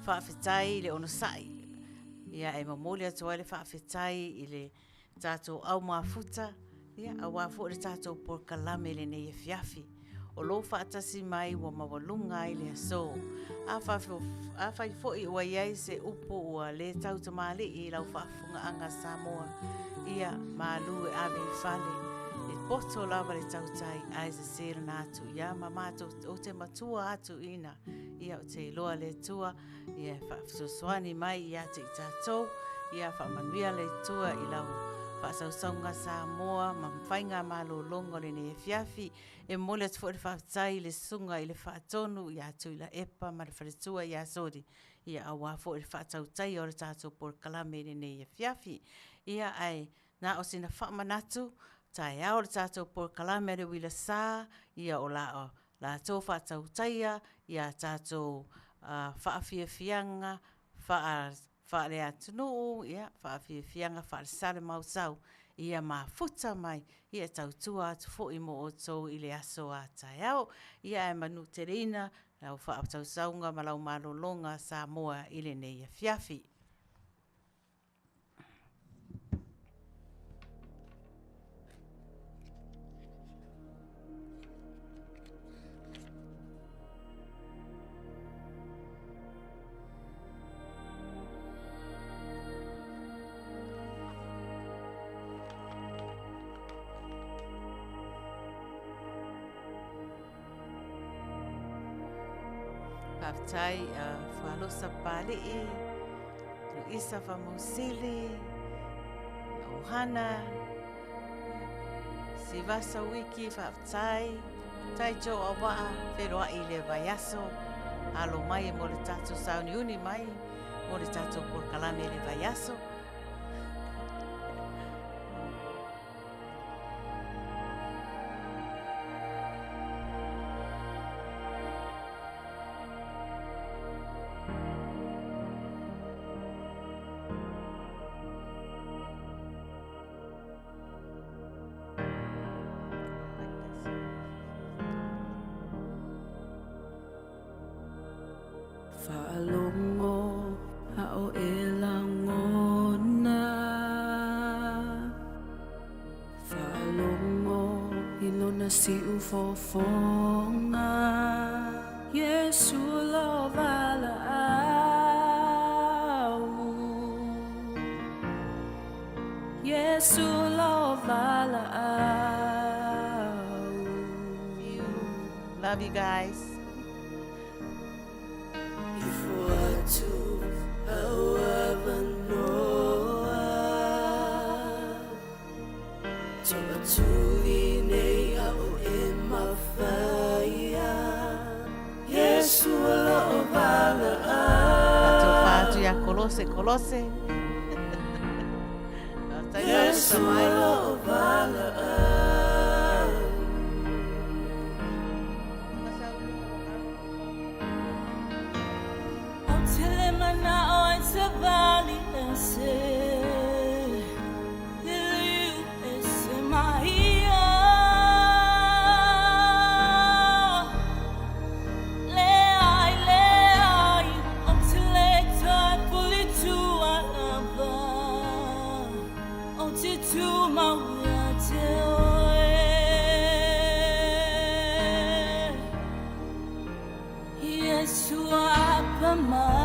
Faafetai i le onosai. Ia e momoli atu ai le faafetai i le tatou au mafuta, ia, aua foi le tatou polokalame i lenei afiafi. O lou faatasi mai ua maualuga ai le aso. Afai foi ua i ai se upu ua le tautamalii i lau faafofogaaga Samoa, ia, malu e ave i fale. E poto lava le tautai ae sese lona atu ia ma matou ou te matua atu ina, ia, ou te iloa le Atua ia e faafesoasoani mai ia te i tatou, ia faamanuia le Atua i lau Faasausauga Samoa ma faiga malologa o lenei afiafi. E momoli atu foi le faafetai i le Susuga i le Faatonu ia Tuilaepa ma le Faletua ia Soli, ia aua foi le faatautaia o le tatou polokalame i lenei afiafi. Ia ae na o sina faamanatu, taeao le tatou polokalame a le Uila Sa, ia o la latou faatautaia ia tatou faafiafiaga faale-atunuu, faafiafiaga faale-Salemausau, ia mafuta mai e tautua atu foi mo outou i le aso a taeao. Ia ae manuteleina lau faasausauga ma lau malologa Samoa i lenei afiafi. Faafetai Fualosa Papalii, Luisa Faamausili, Ohana, Sivasa Wiki, faafetai. Faafetai Joe Auvaa, feiloai i le vaiaso. Alo mai mo le tatou sauniuni mai mo le tatou polokalame i le vaiaso. Faalogo a o e lagona Faalogo i lona siu fofoga Iesu lo valaau Iesu lo valaau. Love you guys. Ifo atu au avanoa Toatuli nei a'o e mafaia Iesu o lo'o valaau Tatou fa atu ia Kolose, Kolose. Faafetai Iesu o lo'o valaau. Ou te le mana'o e savali ese Liliu ese mai ia Leai, leai, ou te le toe puli tua lava Ou te tumau ia te oe Iesu apa mai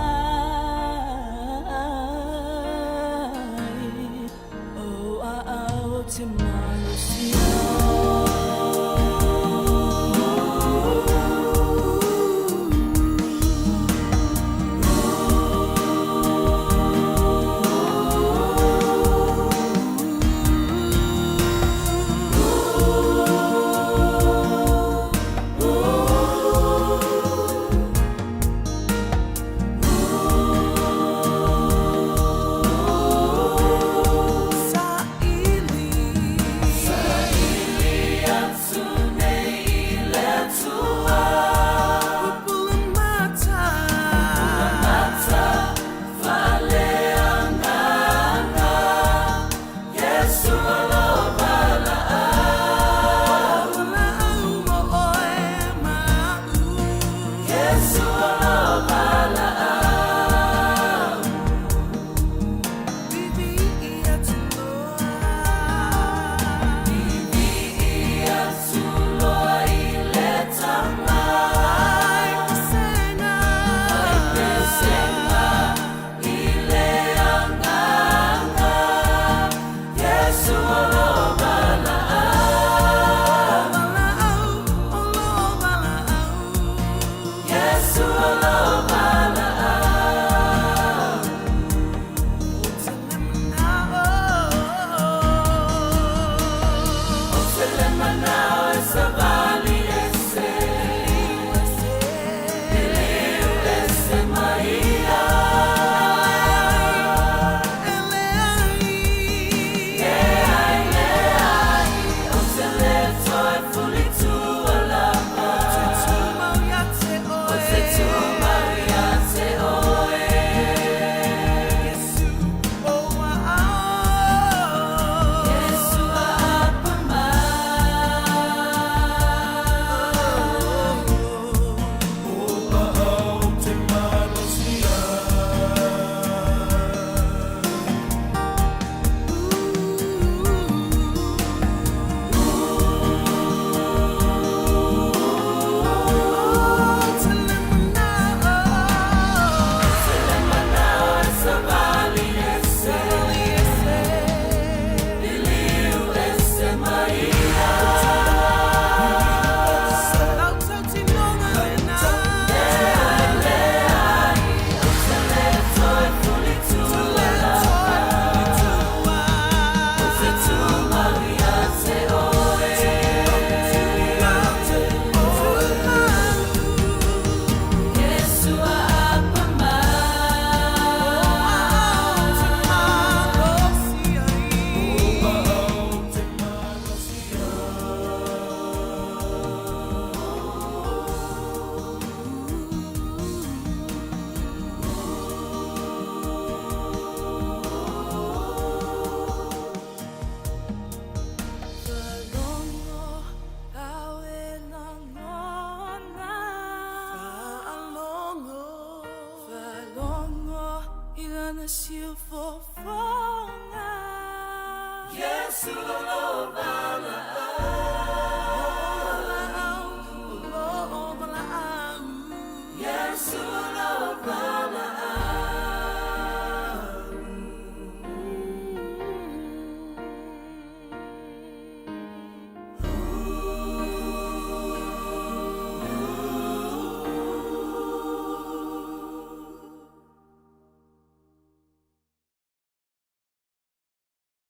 Oh aao te malosi Na si o fofoga. Yesu lo lo valaau.